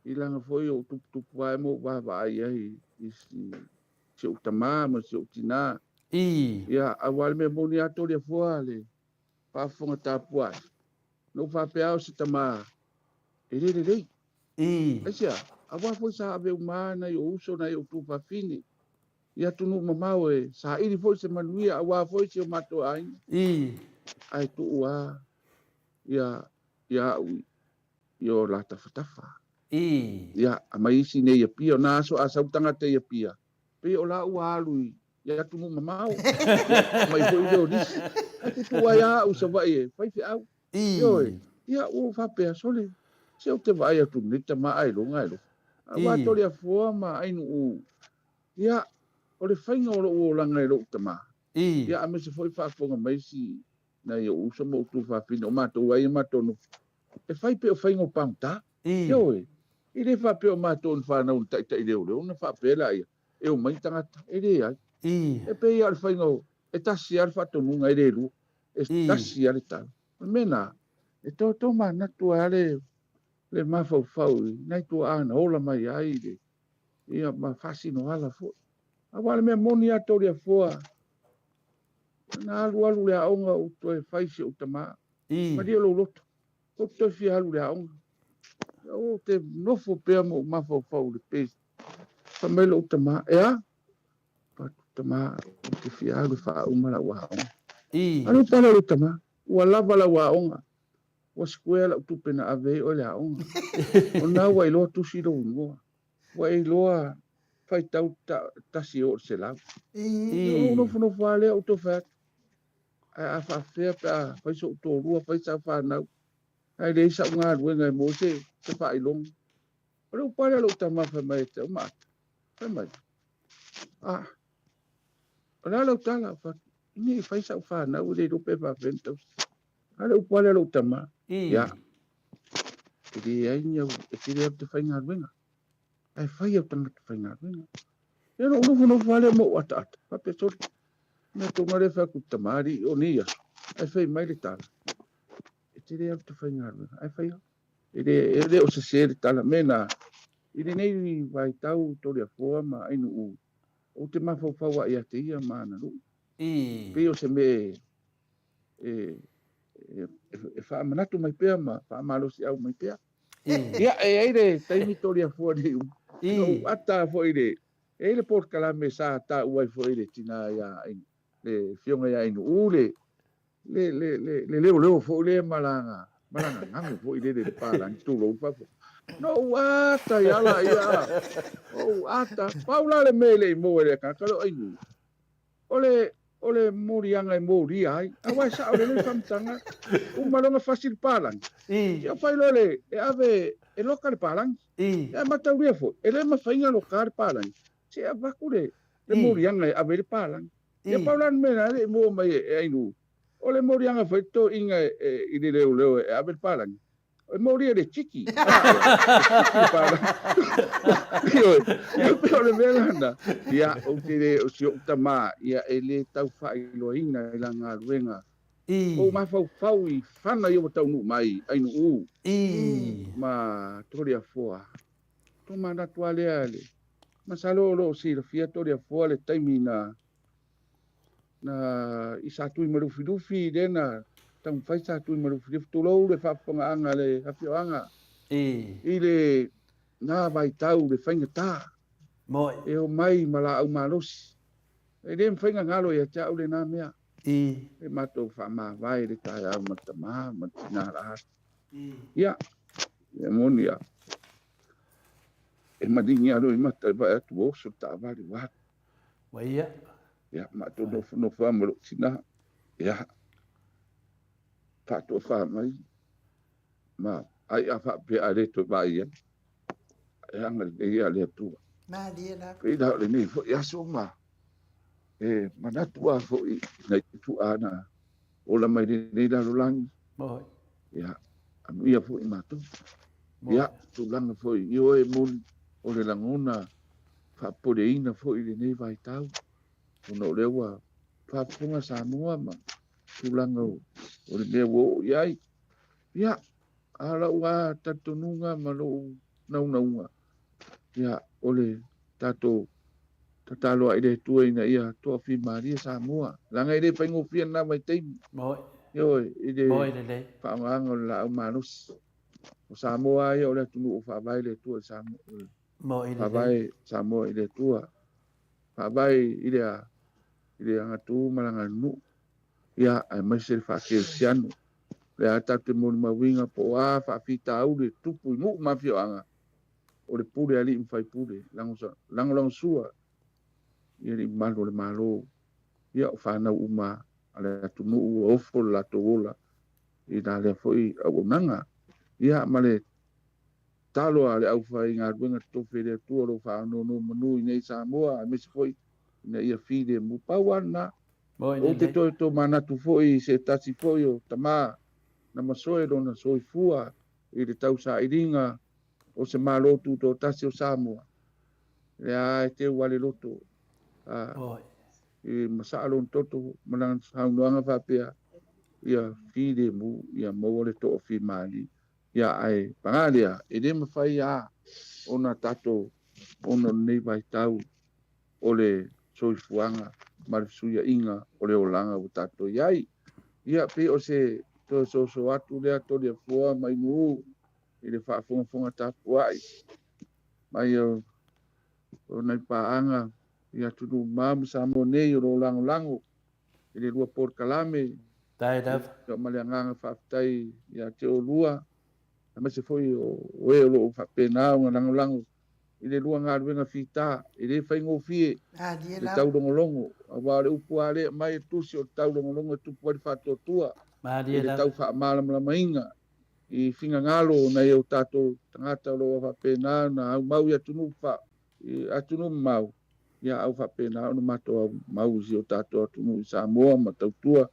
i lana foi ou tuputupu ae ma ou vaavaai ai i si ou tama ma si ou tina. Ia aua le mea moni lava Toleafoa le faafofoga tapuai. Na ou faapea o se tama e le lelei. Aisea? Aua foi sa ave uma lava nai ou uso nai ou tuafafine i atunuu mamao e saili foi se manuia aua foi si o matou aiga. Ae tuu lava ia ia au i o la tafatafa. Ia, aumai isi nei i Apia, o na aso a sau tagata i Apia, pei o la ua alu i i atunuu mamao, ia, aumai foi lea o nisi. Ae tuutuu ai lava au i Savaii e fai feau. Ioe, ia ua ou faapea, sole, se ou te vaai atu i lenei tama ailoga e alofa. Aua Toleafoa ma Ainuu, ia, o le faiga o lou olaga e lou tama, ia aemaise foi faafofoga mai si nai ou uso ma ou tuafafine, o matou ai e matou nofo, e fai pea o faiga o pagota. Ioe, e le faapea o matou ni fanau ni taitai leoleo ona faapea laia, e omai tagata, e leai. E pei lava o le faiga o, e tasi lava le faatonuga e le lua. E tasi lava le tala. O le mea lena, e toe manatu ai lava le mafaufau i nai tuaa na ola mai ai le, ia ma faasinoala foi. Aua o le mea moni lava Toleafoa, na alu alu le aoga ou toe fai si ou tama. Malie lou loto, ou te toe fia alu i le aoga. Ou te nofo pea ma ou mafaufau i le page. Fai mai lou tama, e a? Fai atu, tama, ou te fia alu e faauma lau aoga. A lou tala lou tama, ua lava lau aoga. Ua square lau tupe na ave ai oe le aoga. O na ua iloa tusi lou igoa. Ua e iloa faitau tasi e oo i le 100. Ia ou nofonofo lava lea ou toe fai atu, ae a faafefea pe a fai so'u toalua, fai sau fanau, ae leai sa'u galuega e maua ai se faailoga. O le upu lava lea a lou tama fai mai ia te au, Maata, fai mai, Ah, o le a lau tala? Ou fai atu, Ne i fai sa'u fanau e le iloa pe faafefea ona tausi. A o le upu lava lea a lou tama, Ia, e leai ni au, e tele au te faigaluega, ae fai au tagata faigaluega. Ia ona ou nofonofo lava lea ma ou ataata, faapea, Sole, o le mea tonu lava lea e fai atu i le tamalii o nei aso, ae fai mai le tala, e tele au te faigaluega, ae fai au. E le, e le o sese le tala me na, i lenei vaitau Toleafoa ma Ainuu, ou te mafaufau lava ia te ia ma ana lui. Pei o se mea e, e, e faamanatu mai pea ma faamalosiau mai pea. Ia, e i ai le taimi Toleafoa nei uma, na ou ata foi i le, e i ai le polokalame sa taua ai foi le tina ia, le afioga ia Ainuu le, le, le, le, le leoleo foi lea ma lana, ma lana ganu foi lele i le palagi, tulou le faafofoga. Na ou ata ai lava laia, ou ata, pau la le mea e le i maua e le tagata lea o Ainuu, o le, o le moliaga e molia ai, aua e sao lelei le faamatalaga, uma loa ona fasi le palagi, ia fai loa le, e ave e loka le palagi. Ae mataulia foi, e le mafai ona loka le palagi, se i avatu le, le moliaga e ave ai le palagi. Ia pau la le mea lena e le i maua mai e Ainuu, o le moliaga foi le toeaina i le leoleo e ave le palagi, e molia i le tiki, a, e tiki le palagi. Ioe, ia pei o le mea lena, ia, ou te le, o si ou tama, ia, e le tau faailoaina i lana galuega. Ua ou mafaufau i fana ia ua taunuu mai, Ainuu ma Toleafoa. Tomanatu lava lea, le, masalo o lo o silafia Toleafoa le taimi na na i Satuimalufilufi lea na taumafai Satuimalufilufi, tulou le faafofogaaga a le afioaga i le na vaitau le faigata e omai ma laau malosi. E le mafai ona galo ia te au lena mea. E matou faamavae i le taeao ma le tama ma le tina la. Ia, e moni lava, e maligi lava Loimata e vaai atu ua oso le taavale ua alu. Ua ia. Ia, matou nofonofo lava ma lou tina. Ia, faatoafa mai ma ai a faapea a le toe vaai ai. E agalelei lava le Atua. Malie lava. Pei la o lenei foi aso ma e manatu lava foi i nai tuaa na ola mai lenei lalolagi. Ia, amuia foi matou. Ia, tulaga foi i oe moni o le lagona faapopoleina foi i lenei vaitau, ona o lea ua faafofoga Samoa ma tulaga o le mea ua oo i ai. Ia, a o lau lava talitonuga ma lou naunauga, ia, o le tatou tatalo lava i le Atua ina ia toafimalie Samoa, leaga e le faigofie lena vaitaimi. Ioe, i le faaaogaina o le laau malosi. O Samoa lava ia o le atunuu o faavae le Atua i Samoa, Mo i lelei. faavae Samoa i le Atua, faavae i le a? I le agatū ma le aganuu, ia, aemaise le faakerisiano. O lea lava tatou te molimauina po o a faafitauli e tupu i nuu ma afioaga, o le pule a alii ma faipule, lagolagosua i alii mamalu o le Malo, ia o fanau uma a le atunuu ua ofo le latou ola i la lea foi auaunaga. Ia ma le tatalo a le aufaigaluega totofi e le Atua o lo o faanonomanu i inei i Samoa aemaise foi ina ia filemu. Pau lava lena. Moi Ou te lelei. toe tomanatu foi i se tasi foi o tama na masoe lona soifua i le tausailiga o se Malo Tutoatasi o Samoa, lea lava e teu lava le loto a Moi. i masaa lona toto ma lana saunoaga faapea, Ia filemu, ia maua le toafimalie. Ia, ae paga lea, e le mafai lava ona tatou ona o lenei vaitau o le soifuaga ma le fesuiaiga o le olaga ua tatou i ai. Ia, pei o se toe soso atu lea Toleafoa ma Inu'u i le faafogafoga tapuai mai o nai paaga i atunuu mamao ma Samoa nei o lo o lagolago i le lua polokalame. Faafetai lava. Ia, ma le agaga faafetai ia te oulua, aemaise foi o e o lo o faapena ona lagolago i le lua galuega fita, e le faigofie le taulogologo, aua o le upu lava lea e aumai e le Tusi, o le taulogologo e tupu ai le faatuatua i le tau faamalamalamaina i finagalo o nai o tatou tagata o lo o faapena ona aumau i atunuu fa, i atunuu mamao, ia a ua faapena ona matou aumau i si o tatou atunuu i Samoa ma tautua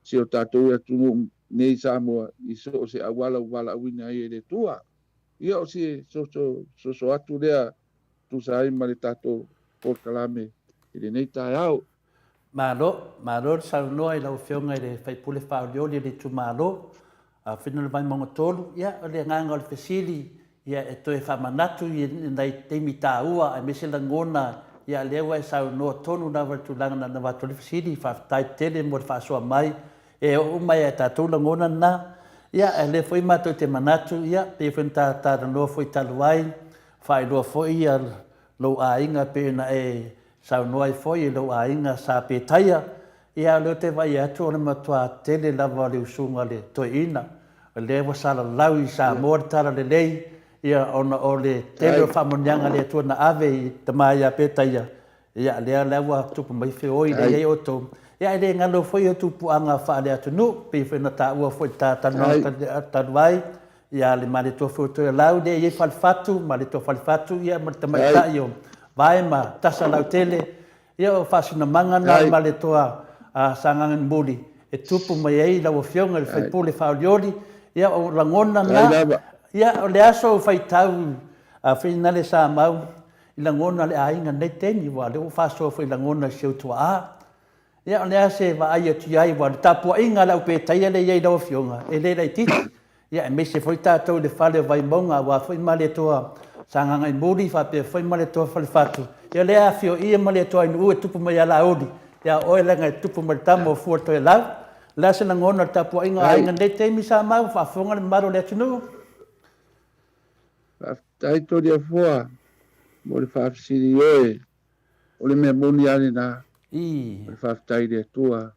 si o tatou atunuu nei i Samoa i so o se auala ua valaauina ai e le Atua. Ia o se soso atu lea e tusa ai ma le tatou polokalame i lenei taeao. Malo, malo le saunoa i lau Afioga i le sui usufono faaolioli o le itumalo Afina o le Vaimauga 3. Ia, o le agaga o le fesili, ia e toe faamanatu i nai taimi taua aemaise lagona, ia lea ua e saunoa tonu lava i le tulaga na avatu ai le fesili. Faafetai tele mo le faasoa mai E oo uma ia tatou lagona lena. Ia, a lea foi matou te manatu, ia, pei foi ona ta talanoa foi talu ai, faailoa foi ia lou aiga pei ona e saunoa ai foi i lou aiga Sa Petaia. Ia, o lea ou te vaai atu o le matua tele lava o le usuga a le toeaina, o lea ua salalau i Samoa le talalelei, ia, ona o le tele o faamanuiaga a le Atua na ave i tama ia Petaia, Ia, lea la ua tupu mai feoi lea i ai outou. Ia, e le galo foi o tupuaga faale-atunuu, pei foi ona taua foi i le ta talanoaga talu ai, ia le Malietoa foi o Toelau lea e i ai Falefatu, Malietoa Falefatu, ia ma le tamaitai o Vae ma Tasalautele. Ia, o faasinamaga na o le Malietoa a Sagaga-i-Muli e tupu mai ai lau Afioga i le sui usufono faaolioli. Ia, o lagona na, ia, o le aso o faitau a Finale Samau, i lagona le aiga i lenei taimi, aua o lea ua faasoa foi i lagona i si ou tuaa. Ia, o le a se vaai atu i ai, aua o le tapuaiga a le au petaia lea e i ai i lau Afioga, e le laitiiti. Ia, aemaise foi tatou i le fale o Vaimauga aua foi Malietoa Sagaga-i-Muli faapea foi Malietoa Falefatu. Ia, o lea e afio i i Malietoa Ainuu e tupu mai ia Laauli, ia o oe leaga e tupu mai le tama o Fuatoelau. O le a se lagona o le tapuaiga a aiga i lenei taimi, Samau, faafofoga le mamalu o le atunuu? Faafetai Toleafoa mo le faafesili oe. O le mea moni lava lena. O le faafetai i le Atua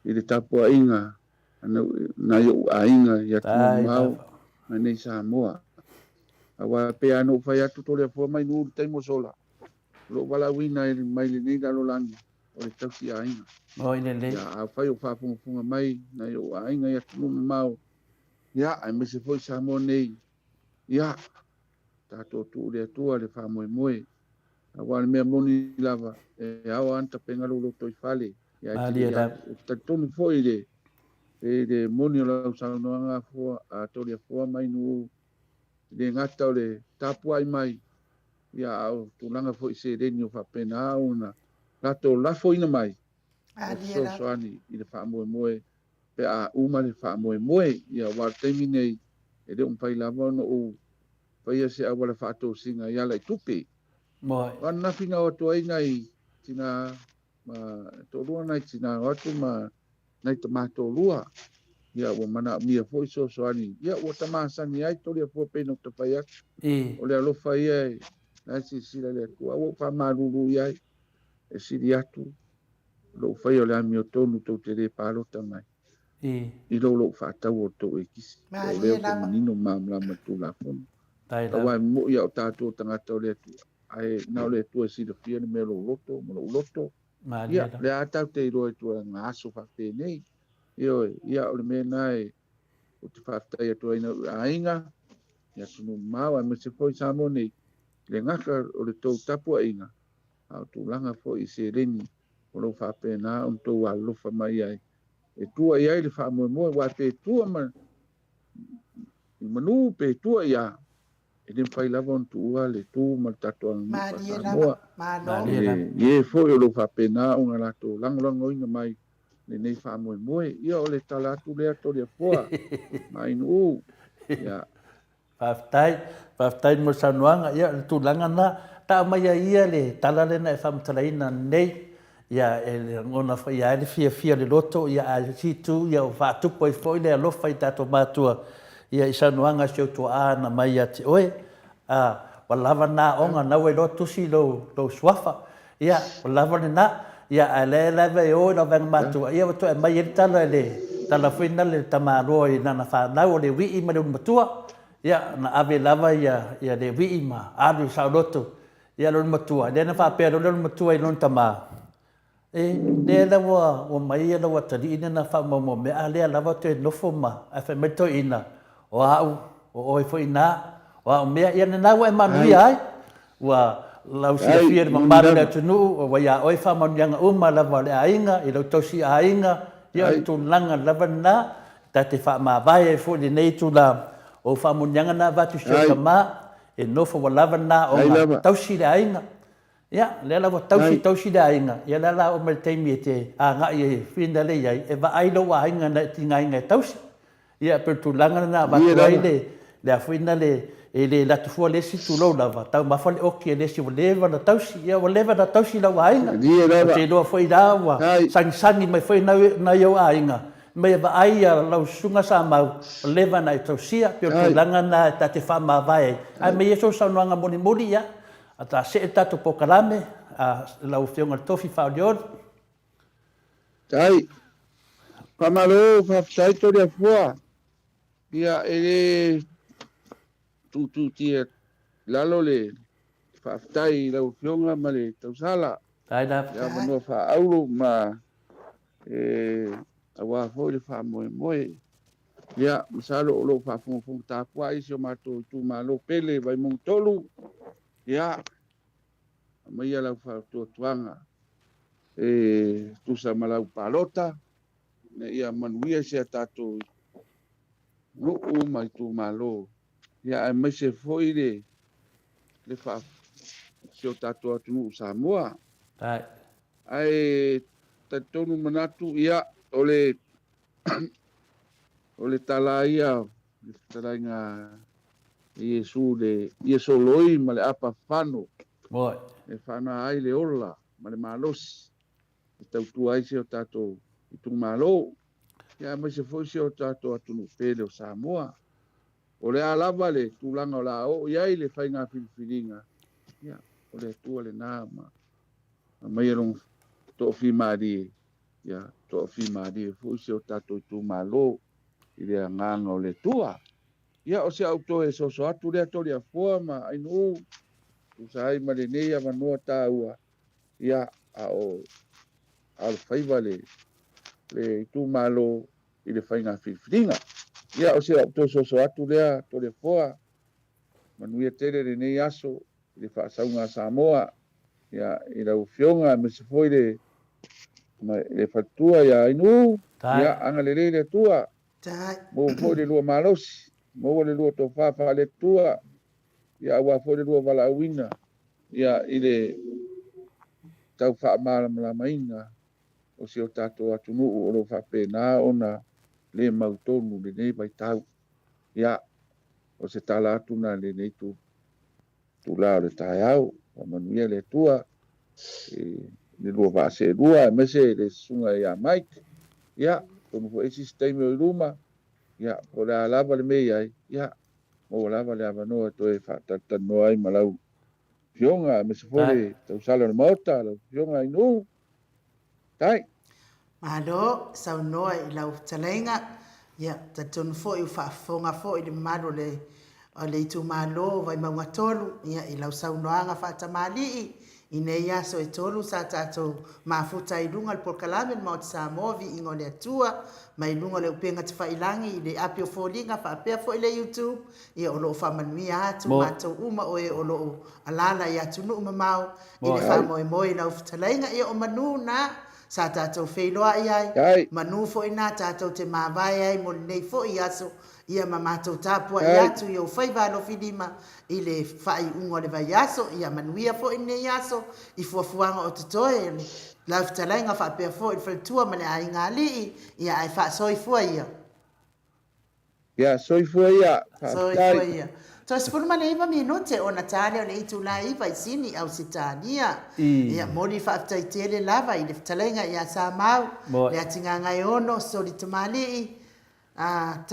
i le tapuaiga a nai ou aiga i atunuu mamao ma nei Samoa. Aua e pei lava ona ou fai atu Toleafoa mai nuu i le taimi ua sola, o lou valaauina mai lenei lalolagi o le tausi aiga. Ia afai o faafogafoga mai nai ou aiga i atunuu mamao, ia aemaise foi Samoa nei, Ia, tatou tuu i le Atua le faamoemoe, aua o le mea moni lava, e ao lava ona tapena lou lotoifale. Ia, e te le i alu. Ou te talitonu foi i le, i le moni o lau saunoaga a Fua, a Toleafoa mai Nu'u, e le gata o le tapuai mai, ia, a o tulaga foi i seleni o faapena ona latou lafoina mai e fesoasoani i le faamoemoe pe a uma le faamoemoe. Ia, aua o le taimi nei, e le o mafai lava ona ou faia se auala faatosina i ala i tupe. O ananafi na o atu ai nai tina ma toalua nai tina o atu ma nai tama toalua. Ia, ua manaomia foi fesoasoani. Ia, ua ta masani ai Toleafoa pei ona ou ta fai atu. O le alofa ia e la e silasila le Atua. Ae ua ou faamalulu i ai, e sili atu lou faia o le amiotonu tou te le palota mai i lo lou faataua o le tou ekisi. O lea ou te manino ma malamalama i le Tulafono. Aua e mo'i lava o tatou o tagata o le Atua, ae na o le Atua e silafia le mea o lou loto ma lou loto. Ia, o lea lava tatou te iloa i tulaga aso faapenei. Ioe, ia o le mea lena e ou te faafetai atu ai i lou aiga, i atunuu mamao aemaise foi Samoa nei, i le gata o le tou tapuaiga, a o tulaga foi i seleni o lo o faapena ona outou alolofa mai ai e tua i ai le faamoemoe, aua pe tua ma i manu pe tua i a, e le mafai lava ona tuua le tu ma le tatou aganuu faa-Samoa. I e foi o lo o faapena ona latou lagolagoina mai lenei faamoemoe. Ia o le tala atu lea Toleafoa ma Ainuu. Ia. Faafetai, faafetai mo le saunoaga. Ia o le tulaga lena, tau mai ai ia le tala lea na e faamatalaina nei, ia e lagona foi ia le fiafia o le loto, ia ae isi itu ia ua faatupu ai foi le alofa i tatou matua, ia i saunoaga a si ou tuaa na mai ia te oe. A, ua lava na aoga, na ua iloa tusi lou, lou suafa. Ia, ua lava lena. Ia, ae lea lava e o i lau vaega matua, ia ua toe aumai ai le tala i le tala foi lena le tamaloa i lana fanau o le uii ma le ulumatua. Ia, na ave lava ia, ia le uii ma alu i saoloto. Ia, le ulumatua, lea na faapea loa le ulumatua i lona tama, E, lea la ua, ua mai ia lau atalii lena faamaumau mea, a lea lava toe nofo ma, ae fai mai le toeaina, o au, o oe foi ina, o au mea, ia lena ua e manuia ai. Ua lau silafia i le mamalu o le atunuu, ua ia oe faamanuiaga uma lava o le aiga, i lau tausi aiga, ia o le tulaga lava lena, ta te faamavae ai foi i lenei itula, o faamanuiaga na avatu i si ou tama, e nofo ua lava lena ona tausi le aiga. Ia, lea la ua tausi tausi le aiga, ia lea la oo mai le taimi e te agai ai e finale i ai, e vaai lou aiga na e tigaina e tausi. Ia, pei o le tulaga lena avatu ai le, le a foi na le, e le alu atu fua le isi, tulou lava, taumafa le oki e le isi ua leva ona tausi. Ia, ua leva ona tausi lau aiga. Ou te iloa foi la ua sagisagi mai foi nai ou aiga, mai e vaai ia lau susuga Samau, ua leva ona e tausia. Pei o le tulaga lena ta te faamavae ai. Ae aumai ia sou saunoaga mulimuli, ia, A ta see le tatou polokalame a lau Afioga i le Tofi Faaolioli. Tai. Faamalo, faafetai Toleafoa. Ia, e le tuutuutia lalo le faafetai i lau Afioga ma le tausala. Tai lava. I avanoa faaauro ma e aua foi le faamoemoe. Ia, masalo o lo o faafogafoga tapuai si o matou itumalo pele Vaimauga 3. Ia, aumaia lau faatuatuaga e tusa ma lau palota, ina ia manuia si a tatou nuu ma itumalo, ia aemaise foi le le faa si o tatou atunuu Samoa. Ae talitonu manatu, ia, o le O le tala ia o le fetalaiga a Iesu le Iesoloi ma le apa fano e faana ai le ola ma le malosi e tautua ai si o tatou itumalo, ia aemaise foi si o tatou atunuu pele o Samoa. O le a lava le tulaga o le a oo i ai le faiga filifiliga, ia o le Atua lena ma aumaia lona toafimalie Ia toafimalie foi si o tatou itumalo i le agaga o le Atua. Ia, o si au toe soso atu lea Toleafoa ma Ainuu, tusa ai ma lenei avanoa taua, ia, a o alofaiva le le itumalo i le faiga filifiliga. Ia, o si au toe soso atu lea Toleafoa, manuia tele lenei aso i le faasauga a Samoa, ia, i lau Afioga aemaise foi le, le faletua ia Ainuu, ia, agalelei le Atua, maua foi le lua malosi, maua le lua tofa faale-Atua, ia, aua foi le lua valaauina, ia, i le tau faamalamalamaina o si o tatou atunuu o lo o faapena ona le mautonu i lenei vaitau. Ia, o se tala atu na i lenei itu. Tula o le taeao, faamanuia le Atua i le lua vaa seelua aemaise le susuga ia Mike. Ia, atonu foi e i ai se isi taimi o i luma. Ia, po o le a lava le mea i ai, ia, maua lava le avanoa e toe faatalatalanoa ai ma lau Afioga, aemaise foi le tausala o le Maota, lau Afioga Ainuu. Tai. Malo saunoa i lau fetalaiga. Ia, talitonu foi ua faafofoga foi le mamalu o le o le itumalo o Vaimauga 3, ia, i lau saunoaga faatamalii i nei aso e tolu sa tatou mafuta ai i luga o le polokalame le Maota Samoa, Viiga o le Atua, mai luga o le upega tafailagi i le api o foliga faapea foi le YouTube, ia o lo o faamanuia atu matou uma o e o lo o alaala i atunuu mamao i le faamoemoe i lau fetalaiga. Ia o manu na sa tatou feiloai ai, manu foi na tatou te mavae ai mo lenei foi aso, ia ma matou tapuai atu i ou faiva alofilima i le faaiuga o le vaiaso. Ia manuia foi lenei aso i fuafuaga o totoe o lau fetalaiga faapea foi le faletua ma le aiga alii, ia ae faasoifua ia. Ia soifua ia, faafetai. Soifua ia. Toe 19 minute ona ta lea o le itula e 9 i Sini, Ausetalia. Ia momoli faafetai tele lava i le fetalaiga ia Samau, Leatigagaeono, Soli Tamalii, a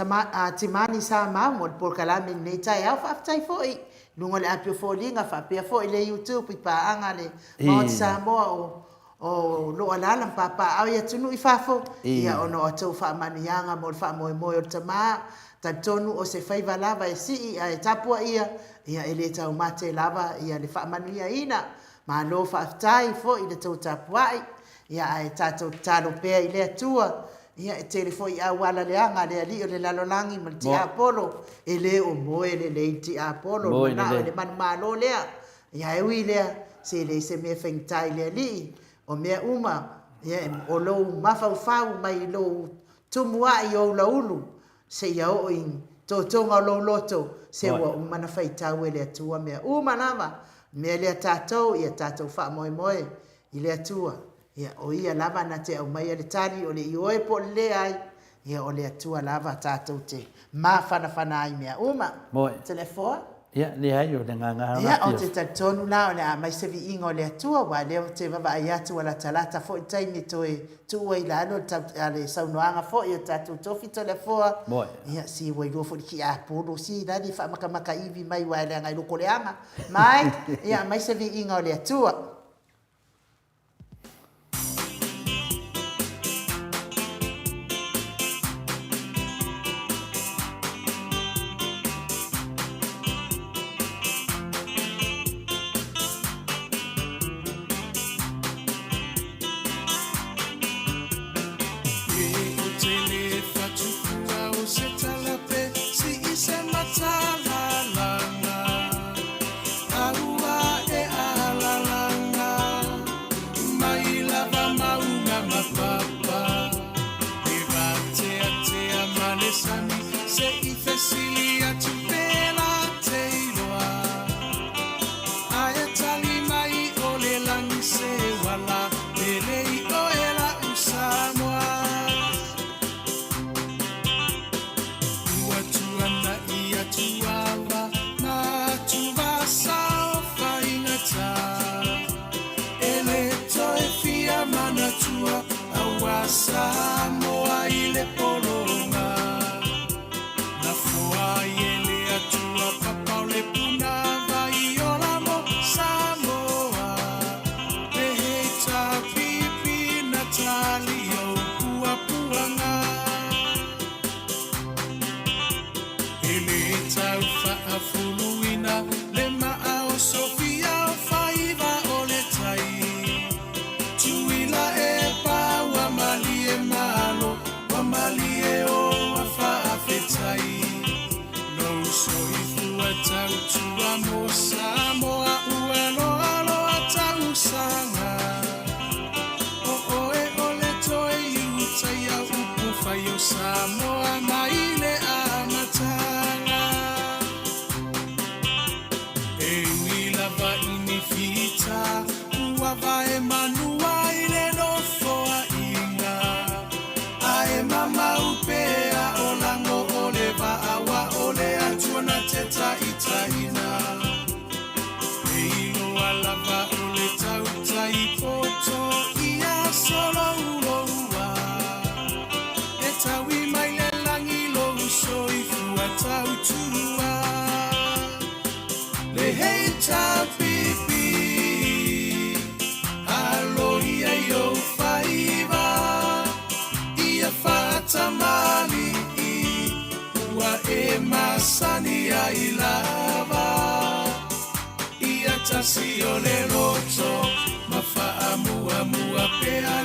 Timani Samau mo le polokalame i lenei taeao. Faafetai foi i luga o le api o foliga faapea foi le YouTube i paaga a le Maota Samoa o o lo o alaala ma papaaao i atunuu i fafo, ia ona o a outou faamanuiaga mo le faamoemoe o le tama, talitonu o se faiva lava e sii ae tapuaia, ia e le taumate lava ia le faamanuiaina. Malo faafetai foi i le tou tapuai, ia ae tatou tatalo pea i le Atua, ia e tele foi auala leaga a le alii o le lalolagi ma le tiapolo, e le o moe lelei le tiapolo, le manao i le manumalo lea. Ia e ui i lea, se e leai se mea e faigata i le Alii, o mea uma, ia, o lou mafaufau mai i lou tumuai i ou laulu, seia oo i totoga o lou loto, se ua uma ona faitau e le Atua mea uma lava. O le mea lea tatou, ia tatou faamoemoe i le Atua, ia, o Ia lava na te aumaia le tali o le ioe po o le leai, Ia, o le Atua lava tatou te mafanafana ai i mea uma. Moe. Toleafoa? Ia, leai, o le agaga lava Ia, ou te talitonu la o le a aumai se viiga o le Atua, aua o lea ou te vaavaai atu ua latalata foi le taimi e toe tuu ai i lalo le, le saunoaga foi a tatou tofi Toleafoa. Moe. Ia, si ua iloa foi le tiapolo, si la le faamakamaka ivi mai aua e leaga e loko leaga. Mike, ia aumai se viiga o le Atua.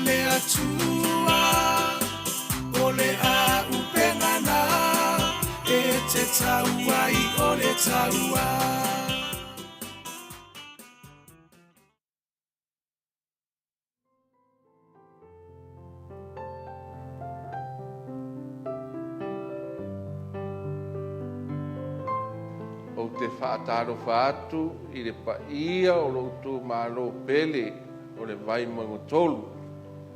le Atua, o le a'upega na e te tau ai o le taua. Ou te faatalofa atu i le paia o lou itumalo pele o le Vaimauga 3,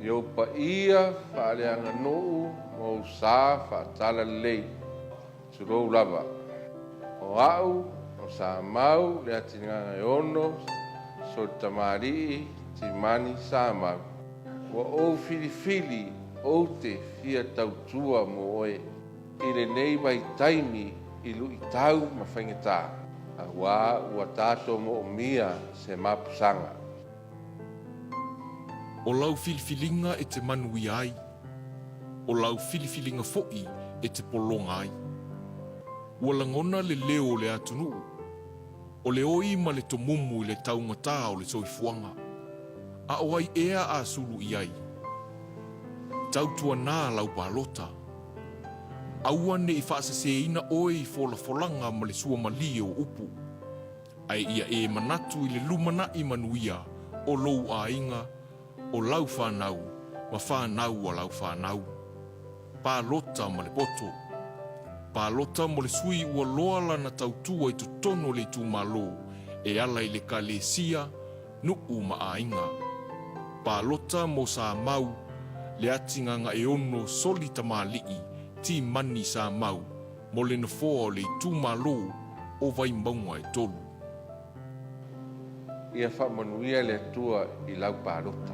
i ou paia faaleaganuu ma ou sa faatalalelei. Tulou lava. O au, o Samau Leatinagagaeono, Solitamalii, Timani Samau. Ua ou filifili ou te fia tautua mo oe i lenei vaitaimi i luitau ma faigata, auā ua tatou moomia se mapusaga. O lau filifiliga e te manuia ai, o lau filifiliga foi e te pologa ai. Ua lagona le leo o le atunuu, o le oi ma le tomumu i le taugata o le soifuaga. A o ai ea a sulu i ai? Tautuanā lau palota. Aua ne i faaseseina oe i folafolaga ma le suamalie o upu. Ae ia e manatu i le lumanai manuia o lou aiga, o lau fanau, ma fanau a lau fanau. Palota ma le poto. Palota mo le sui ua loa lana tautua i totonu o le itumalo e ala i le kalesia, nuu ma aiga. Palota mo Samau, Leatigagaeono Soli Tamalii Timani Samau mo le nofoa o le itumalo o Vaimauga e 3. Ia faamanuia le Atua i lau palota.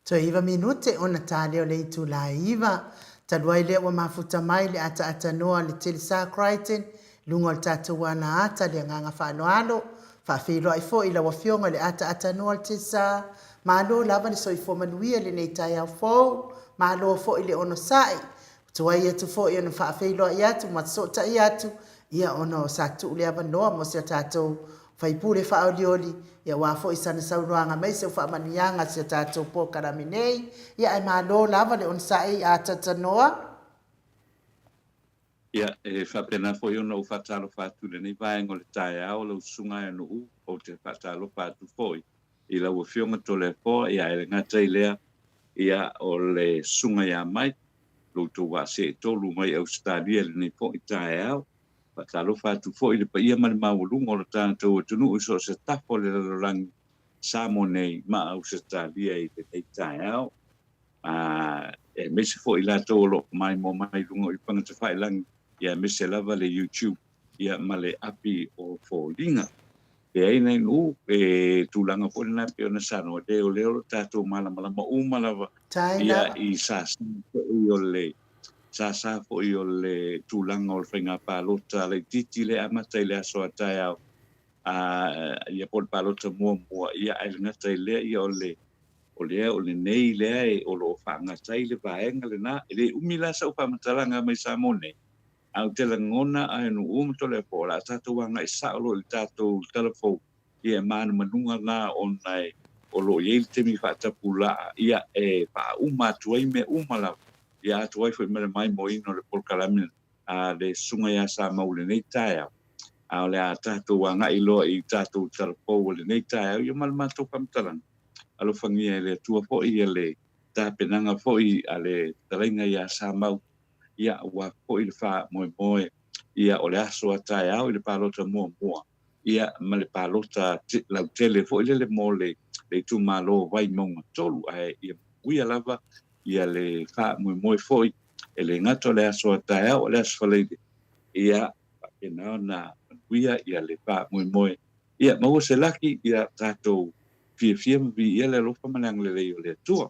Toe iva minute ona ta lea o le itula e iva. Talu ai lea ua mafuta mai le ataatanoa a le Telesa Crichton i luga o le tatou ala ata le agaga faaaloalo. Faafeiloai foi i lau Afioga i le ataatanoa a le Telesa. Malo lava le soifua manuia i lenei taeao fou. Malo foi le onosai. Ua tuai atu foi ona faafeiloai atu ma fesootai atu, ia ona sa tuu le avanoa mo si a tatou Faipule faaolioli, ia aua foi sana saunoaga mai seu faamanuiaga si a tatou polokalame nei, ia ae malo lava le onosai a Tatanoa. Ia, e faapena foi ona ou faatalofa atu i lenei vaega o le taeao, lau Susuga Aenu'u, ou te faatalofa atu foi i lau Afioga Toleafoa, ia ae le gata i lea, ia o le Susuga ia Mike, lo outou vaa seetolu mai Ausetalia i lenei foi taeao. Faatalofa atu foi i le paia ma le maualuga o lo tatou atunuu i so o se tafa o le lalolagi, Samoa nei ma Ausetalia i lenei taeao. Aemaise foi i latou o lo o maimoa mai i luga o ipaga tafailagi, aemaise lava le YouTube ma le api o foliga. Leai nai nuu, e tulaga foi lena pei ona saunoa, le o lea o lo o tatou malamalama uma lava ia i sasa foi o le sasa foi o le tulaga o le faiga palota laitiiti lea e amata i le aso a taeao, a ia po o le palota muamua, ia ae le gata i lea, ia o le o lea o lenei lea e o lo o faagata ai le vaega lena. E le umi la sau faamatalaga mai Samoa nei, Ae ou te lagona a e nuu ma Toleafoa, o le a tatou agai sao loa i le tatou tala fou, ia e manumanuga la ona e o lo o i ai le taimi faatapulaa, ia e faauma atu ai mea uma lava, ia atu ai foi ma le maimoaina o le polokalame a le Susuga ia Samau i lenei taeao. A o le a tatou agai loa i tatou tala fou o lenei taeao, ia ma le matou faamatalaga. Alofagia e le Atua foi ia le tapenaga foi a le fetalaiga ia Samau, ia aua foi le faamoemoe ia o le aso a taeao i le palota muamua ia ma le palota lautele foi lele mo le itumalo o Vaimauga 3 ae ia manuia lava ia le faamoemoe foi e le gata o le aso a taeao o le aso Faraile ia faapena ona manuia ia le faamoemoe ia maua se laki ia tatou fiafia ma viia le alofa ma le agalelei o le Atua.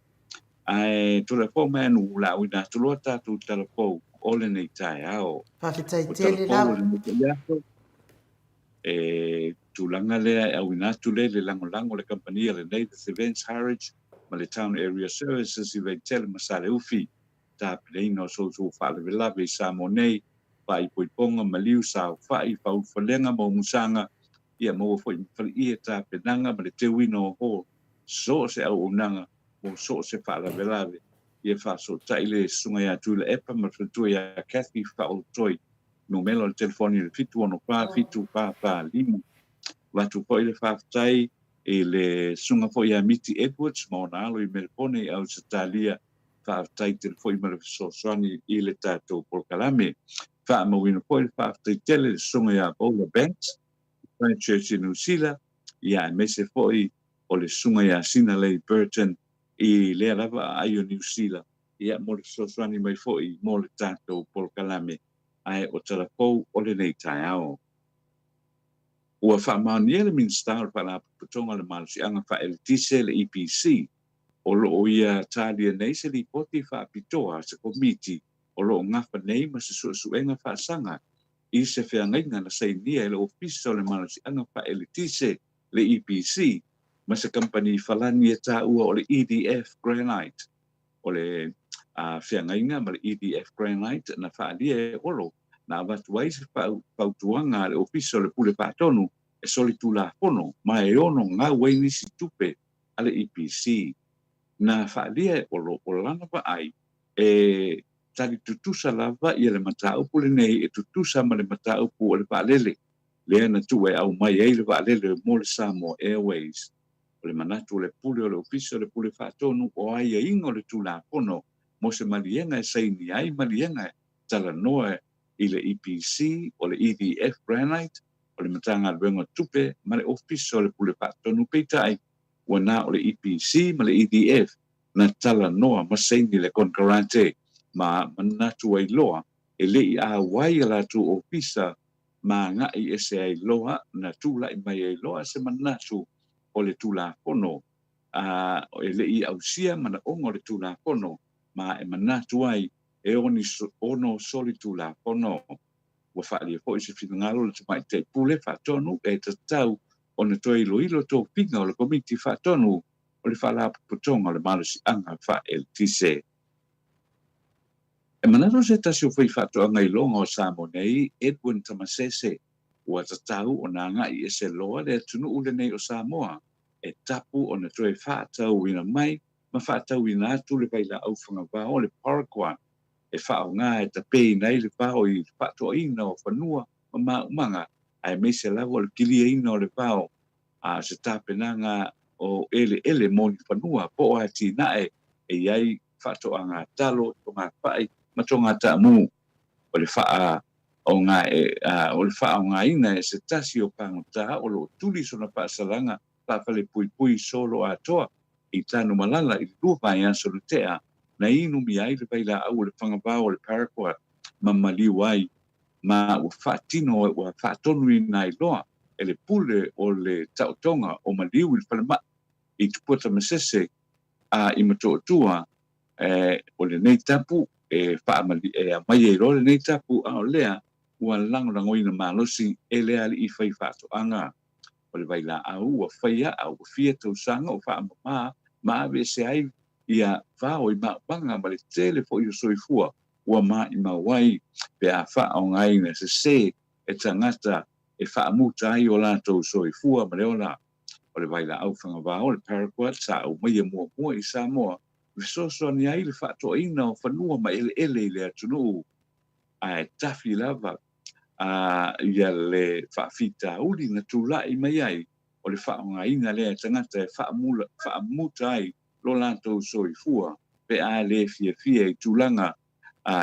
Ae Toleafoa mai anu o le a uina atu loa tatou tala fou o lenei taeao. Faafetai O tala tele fou o lava. lenei foi aso, e tulaga lea e auina atu lea i le lagolago a le kamupani a le Nathas Events Harwich ma le Town Area Services i Vaitele ma Saleufi, tapenaina o so outou faalavelave i Samoa nei. Faaipoipoga, maliu, saofai, faaulufalega ma umusaga, ia maua foi ma faleie tapenaga ma le teuina o hall, so o se auaunaga mo so o se faalavelave. Ia faasootai le Susuga ia Tuilaepa ma le faletua ia Kathy Faaolotoi, numera o le telefoni le 764 7445. Avatu foi le faafetai i le Susuga foi ia Miti Edwards ma ona alo i Melepone i Ausetalia, faafetai tele foi ma le fesoasoani i le tatou polokalame. Faamauina foi le faafetai tele i le Susuga ia Bola Banks i Christchurch i Niu Sila, ia aemaise foi o le Susuga ia Sinalei Burton i lea lava aai o Niu Sila, ia mo le fesoasoani mai foi mo le tatou polokalame ae o tala fou o lenei taeao. Ua faamaonia le Minisita o le Faalapotopotoga o le Malosiaga Faaeletise, le EPC, o lo o ia talia nei se lipoti faapitoa a se komiti o lo o gafa nei ma se suesuega faasaga i se feagaiga na sainia e le Ofisa o le Malosiaga Faaeletise, le EPC, ma se kamupani falani e taua o le EDF Granite. O le feagaiga ma le EDF Granite na faaalia e Olo na avatu ai se fautuaga a le Ofisa o le Pule Faatonu e solitulafono ma e ono gau ai nisi tupe a le EPC. Na faaalia e Olo o lana vaai e tali tutusa lava ia le mataupu lenei e tutusa ma le mataupu o le vaalele lea na tuu e aumai ai le vaalele mo le Samoa Airways. O le manatu o le Pule o le Ofisa o le Pule Faatonu o aiaiga o le Tulafono mo se maliega e saini ai maliega e talanoa i le EPC, o le EDF Granite, o le Matagaluega o Tupe ma le Ofisa o le Pule Faatonu peitai ua na o le EPC ma le EDF na talanoa ma saini le konekarate ma manatu ai loa e le i auai a latou ofisa ma agai ese ai loa na tulai mai ai loa se manatu o le Tulafono a e le i ausia manaoga o le Tulafono ma e manatu ai e ono solitulafono. Ua faaalia foi se finagalo o le Tamaitai Pule Faatonu e tatau ona toe iloilo tofiga o le Komiti Faatonu o le Faalapotopotoga o le Malosiaga Faaeletise. E manatu se tasi o faifaatoaga iloga o Samoa nei, Edwin Tamasese, ua tatau ona agai ese loa le atunuu lenei o Samoa e tapu ona toe faatauina mai ma faatauina atu le vailaau fagavao o le paraquat e faaaoga e tapeina ai le vao i le faatoaina o fanua ma maumaga aemaise lava o le kiliaina o le vao a o se tapenaga o eleele mo ni fanua po o atinae e i ai faatoaga talo, togafai ma togataamu. O le o le faaaogaina e se tasi o pagota o lo o tuli sona faasalaga faafalepuipui solo atoa i Tanumalala i le 2 vaiaso na tea, na inumia ai le vailaau o le fagavao o le paraquat ma maliu ai, ma ua faatino ua faatonuina ai loa e le pule o le taotoga o maliu i le falemai i Tupua Tamasese a i Motootua o lenei tapu e e aumai ai loa lenei tapu, a o lea ua lagolagoina malosi e le alii faifaatoaga. O le vailaau ua faia a ua fia tausaga o faamama ma aveese ai ia vao i maumaga ma le tele foi o soifua ua maimau ai pe a faaaogaina sese e tagata e faamuta ai o latou soifua ma le ola. O le vailaau fagavao, le paraquat, sa aumaia muamua i Samoa e fesoasoani ai i le faatoaina o fanua ma eleele i le atunuu, ae tafi lava ia le faafitauli na tulai mai ai o le faaaogaina lea e tagata e faamuta ai lo latou soifua pe a le fiafia i tulaga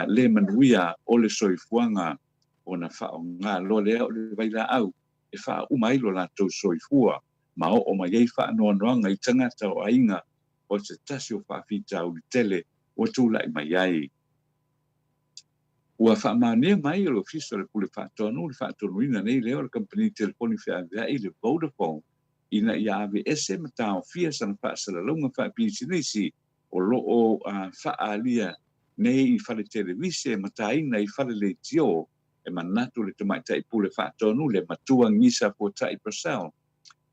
le manuia o le soifuaga ona faaaoga loa lea o le vailaau e faauma ai lo latou soifua ma oo mai ai faanoanoaga i tagata o aiga o se tasi o faafitauli tele ua tulai mai ai. Ua faamaonia mai e le Ofisa o le Pule Faatonu le faatonuina nei lea o le kamupani telefoni feaveai le Vodafone ina ia aveese ma taofia sana faasalalauga faapisinisi o lo o faaalia nei i fale televise ma taina i fale leitio. E manatu le Tamaitai Pule Faatonu le Matua Gisa Fuatai Purcell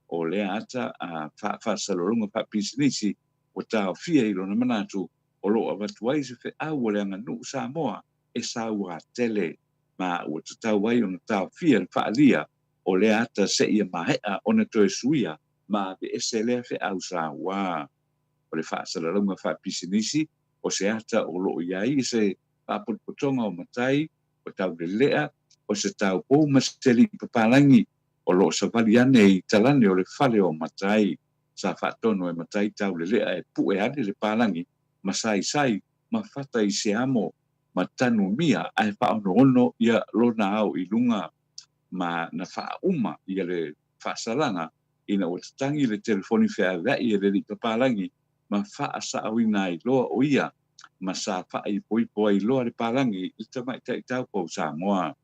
o lea ata faasalalauga faapisinisi ua taofia i lona manatu o lo o avatu ai se feau o le aganuu Samoa e saua tele. ma ua tatau ai ona taofia le faaalia o lea ata seia maea ona toe suia ma aveese lea feau saua. O le faasalalauga faapisinisi o se ata o lo o i ai i se faapotopotoga o matai, o taulelea, o se taupou ma se alii papalagi o lo o savali ane i talane o le fale o matai. Sa faatonu e matai taulelea e pue ane le palagi ma saisai ma fata i se amo ma tanumia ae faaonoono ia lona ao i luga ma na faauma ia le faasalaga ina ua tatagi le telefoni feaveai e le alii papalagi ma faasaoina ai loa o ia ma sa faaipoipo ai loa le palagi i le tamaitai taupou Samoa.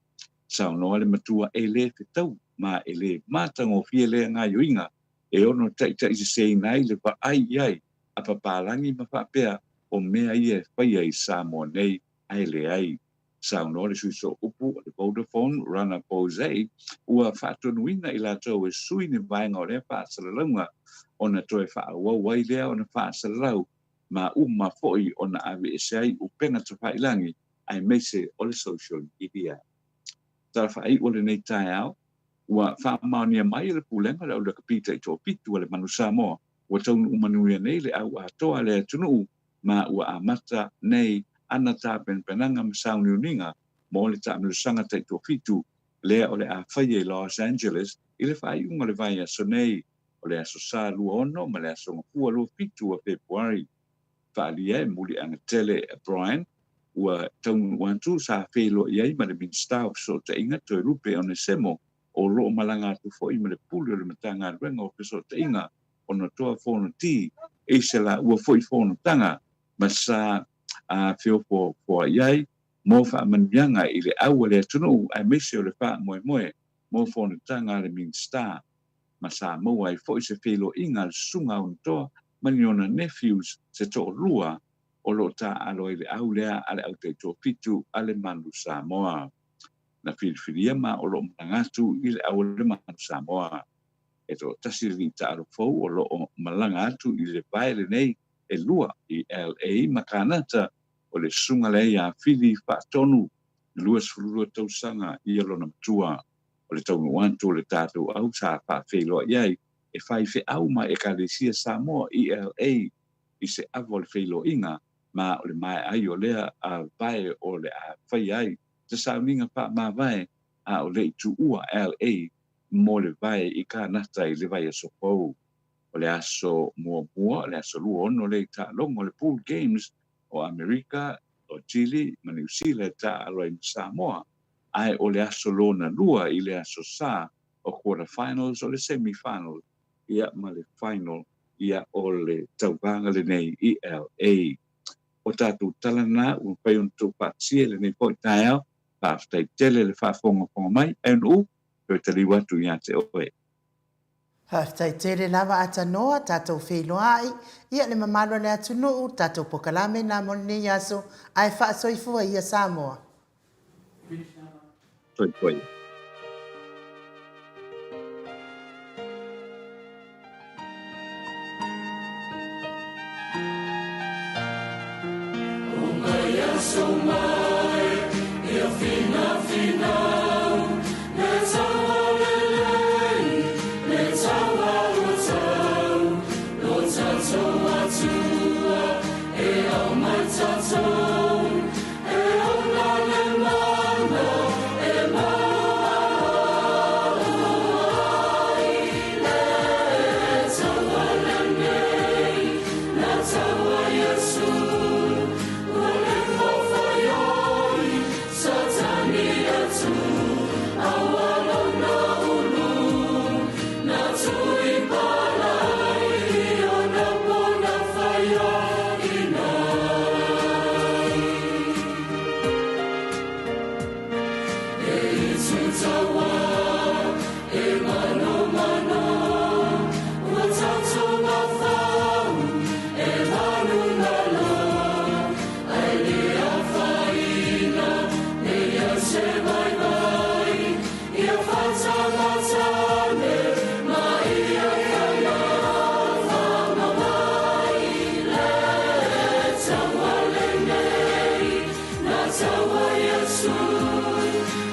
Saunoa le matua e le fetau ma e le matagofie lea gaoioiga e ono taitaiseseina ai le vaai i ai a papalagi ma faapea o mea ia e faia i Samoa nei ae leai. Saunoa le sui sooupu o le Vodafone, Rana Posey, ua faatonuina i latou e sui ni vaega o lea faasalalauga ona toe faaauau ai lea ona faasalalau ma uma foi ona aveese ai upega tafailagi aemaise o le social media. Tala faaiu o lenei taeao, ua faamaonia mai e le Pulega o le Au Lakapi Taitoafitu a le Manu Samoa ua taunuu manuia nei le au atoa a le atunuu ma ua amata nei ana tapenapenaga ma sauniuniga mo le taamilosaga taitoafitu lea o le a faia i Los Angeles i le faaiuga o le vaiaso nei, o le Aso Sa 26 ma le Aso Gafua 27 o Fepuari. Faaalia e muliaga tele a Brian ua taunuu atu sa feiloai ai ma le Minisita o Fesootaiga Toelupe Onesemo o lo o malaga atu foi ma le Pule o le Matagaluega o Fesootaiga ona toa fonoti i se laua foi fonotaga ma sa feofoafoa'i ai mo faamanuiaga i le au a le atunuu aemaise o le faamoemoe mo fonotaga a le Minisita ma sa maua ai foi se feiloaiga a le Susuga Aunatoa ma ni ona nephews se toalua o lo o taaalo ai le au lea a le au taitoafitu a le Manu Samoa. Na filifilia ma o lo o malaga atu i le au a le Manu Samoa. E toatasi le alii taaalo fou o lo o malaga atu i le vae lenei e lua i LA ma Kanata, o le susuga lea ia Fili Faatonu, 22 tausaga ia lona matua. O le taunuu atu o le tatou au sa faafeiloai ai e faifeau ma Ekalesia Samoa i LA i se ava o le feiloaiga ma o le maea ai o lea vae o le a faia ai se sauniga faamavae a o le i tuua LA mo le vae i Kanata i le vaiaso fou. O le aso muamua o le aso 26 lea i taaloga o le Pool Games o Amerika, o Chile ma Niu Sila e taaalo ai ma Samoa, ae o le aso lona lua i le aso Sa o quarter finals o le semi final ia ma le final ia o le tauvaga lenei i LA. O tatou tala na ua mafai ona tou faatasia i lenei foi taeao. Faafetai tele le faafogafoga mai. Ae toe taliu atu ia te oe. Faafetai tele lava Atanoa, tatou feiloai, ia le mamalu o le atunuu, tatou pokalame na mo lenei aso, ae faasoifua ia Samoa. Soifua ia.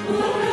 Ua.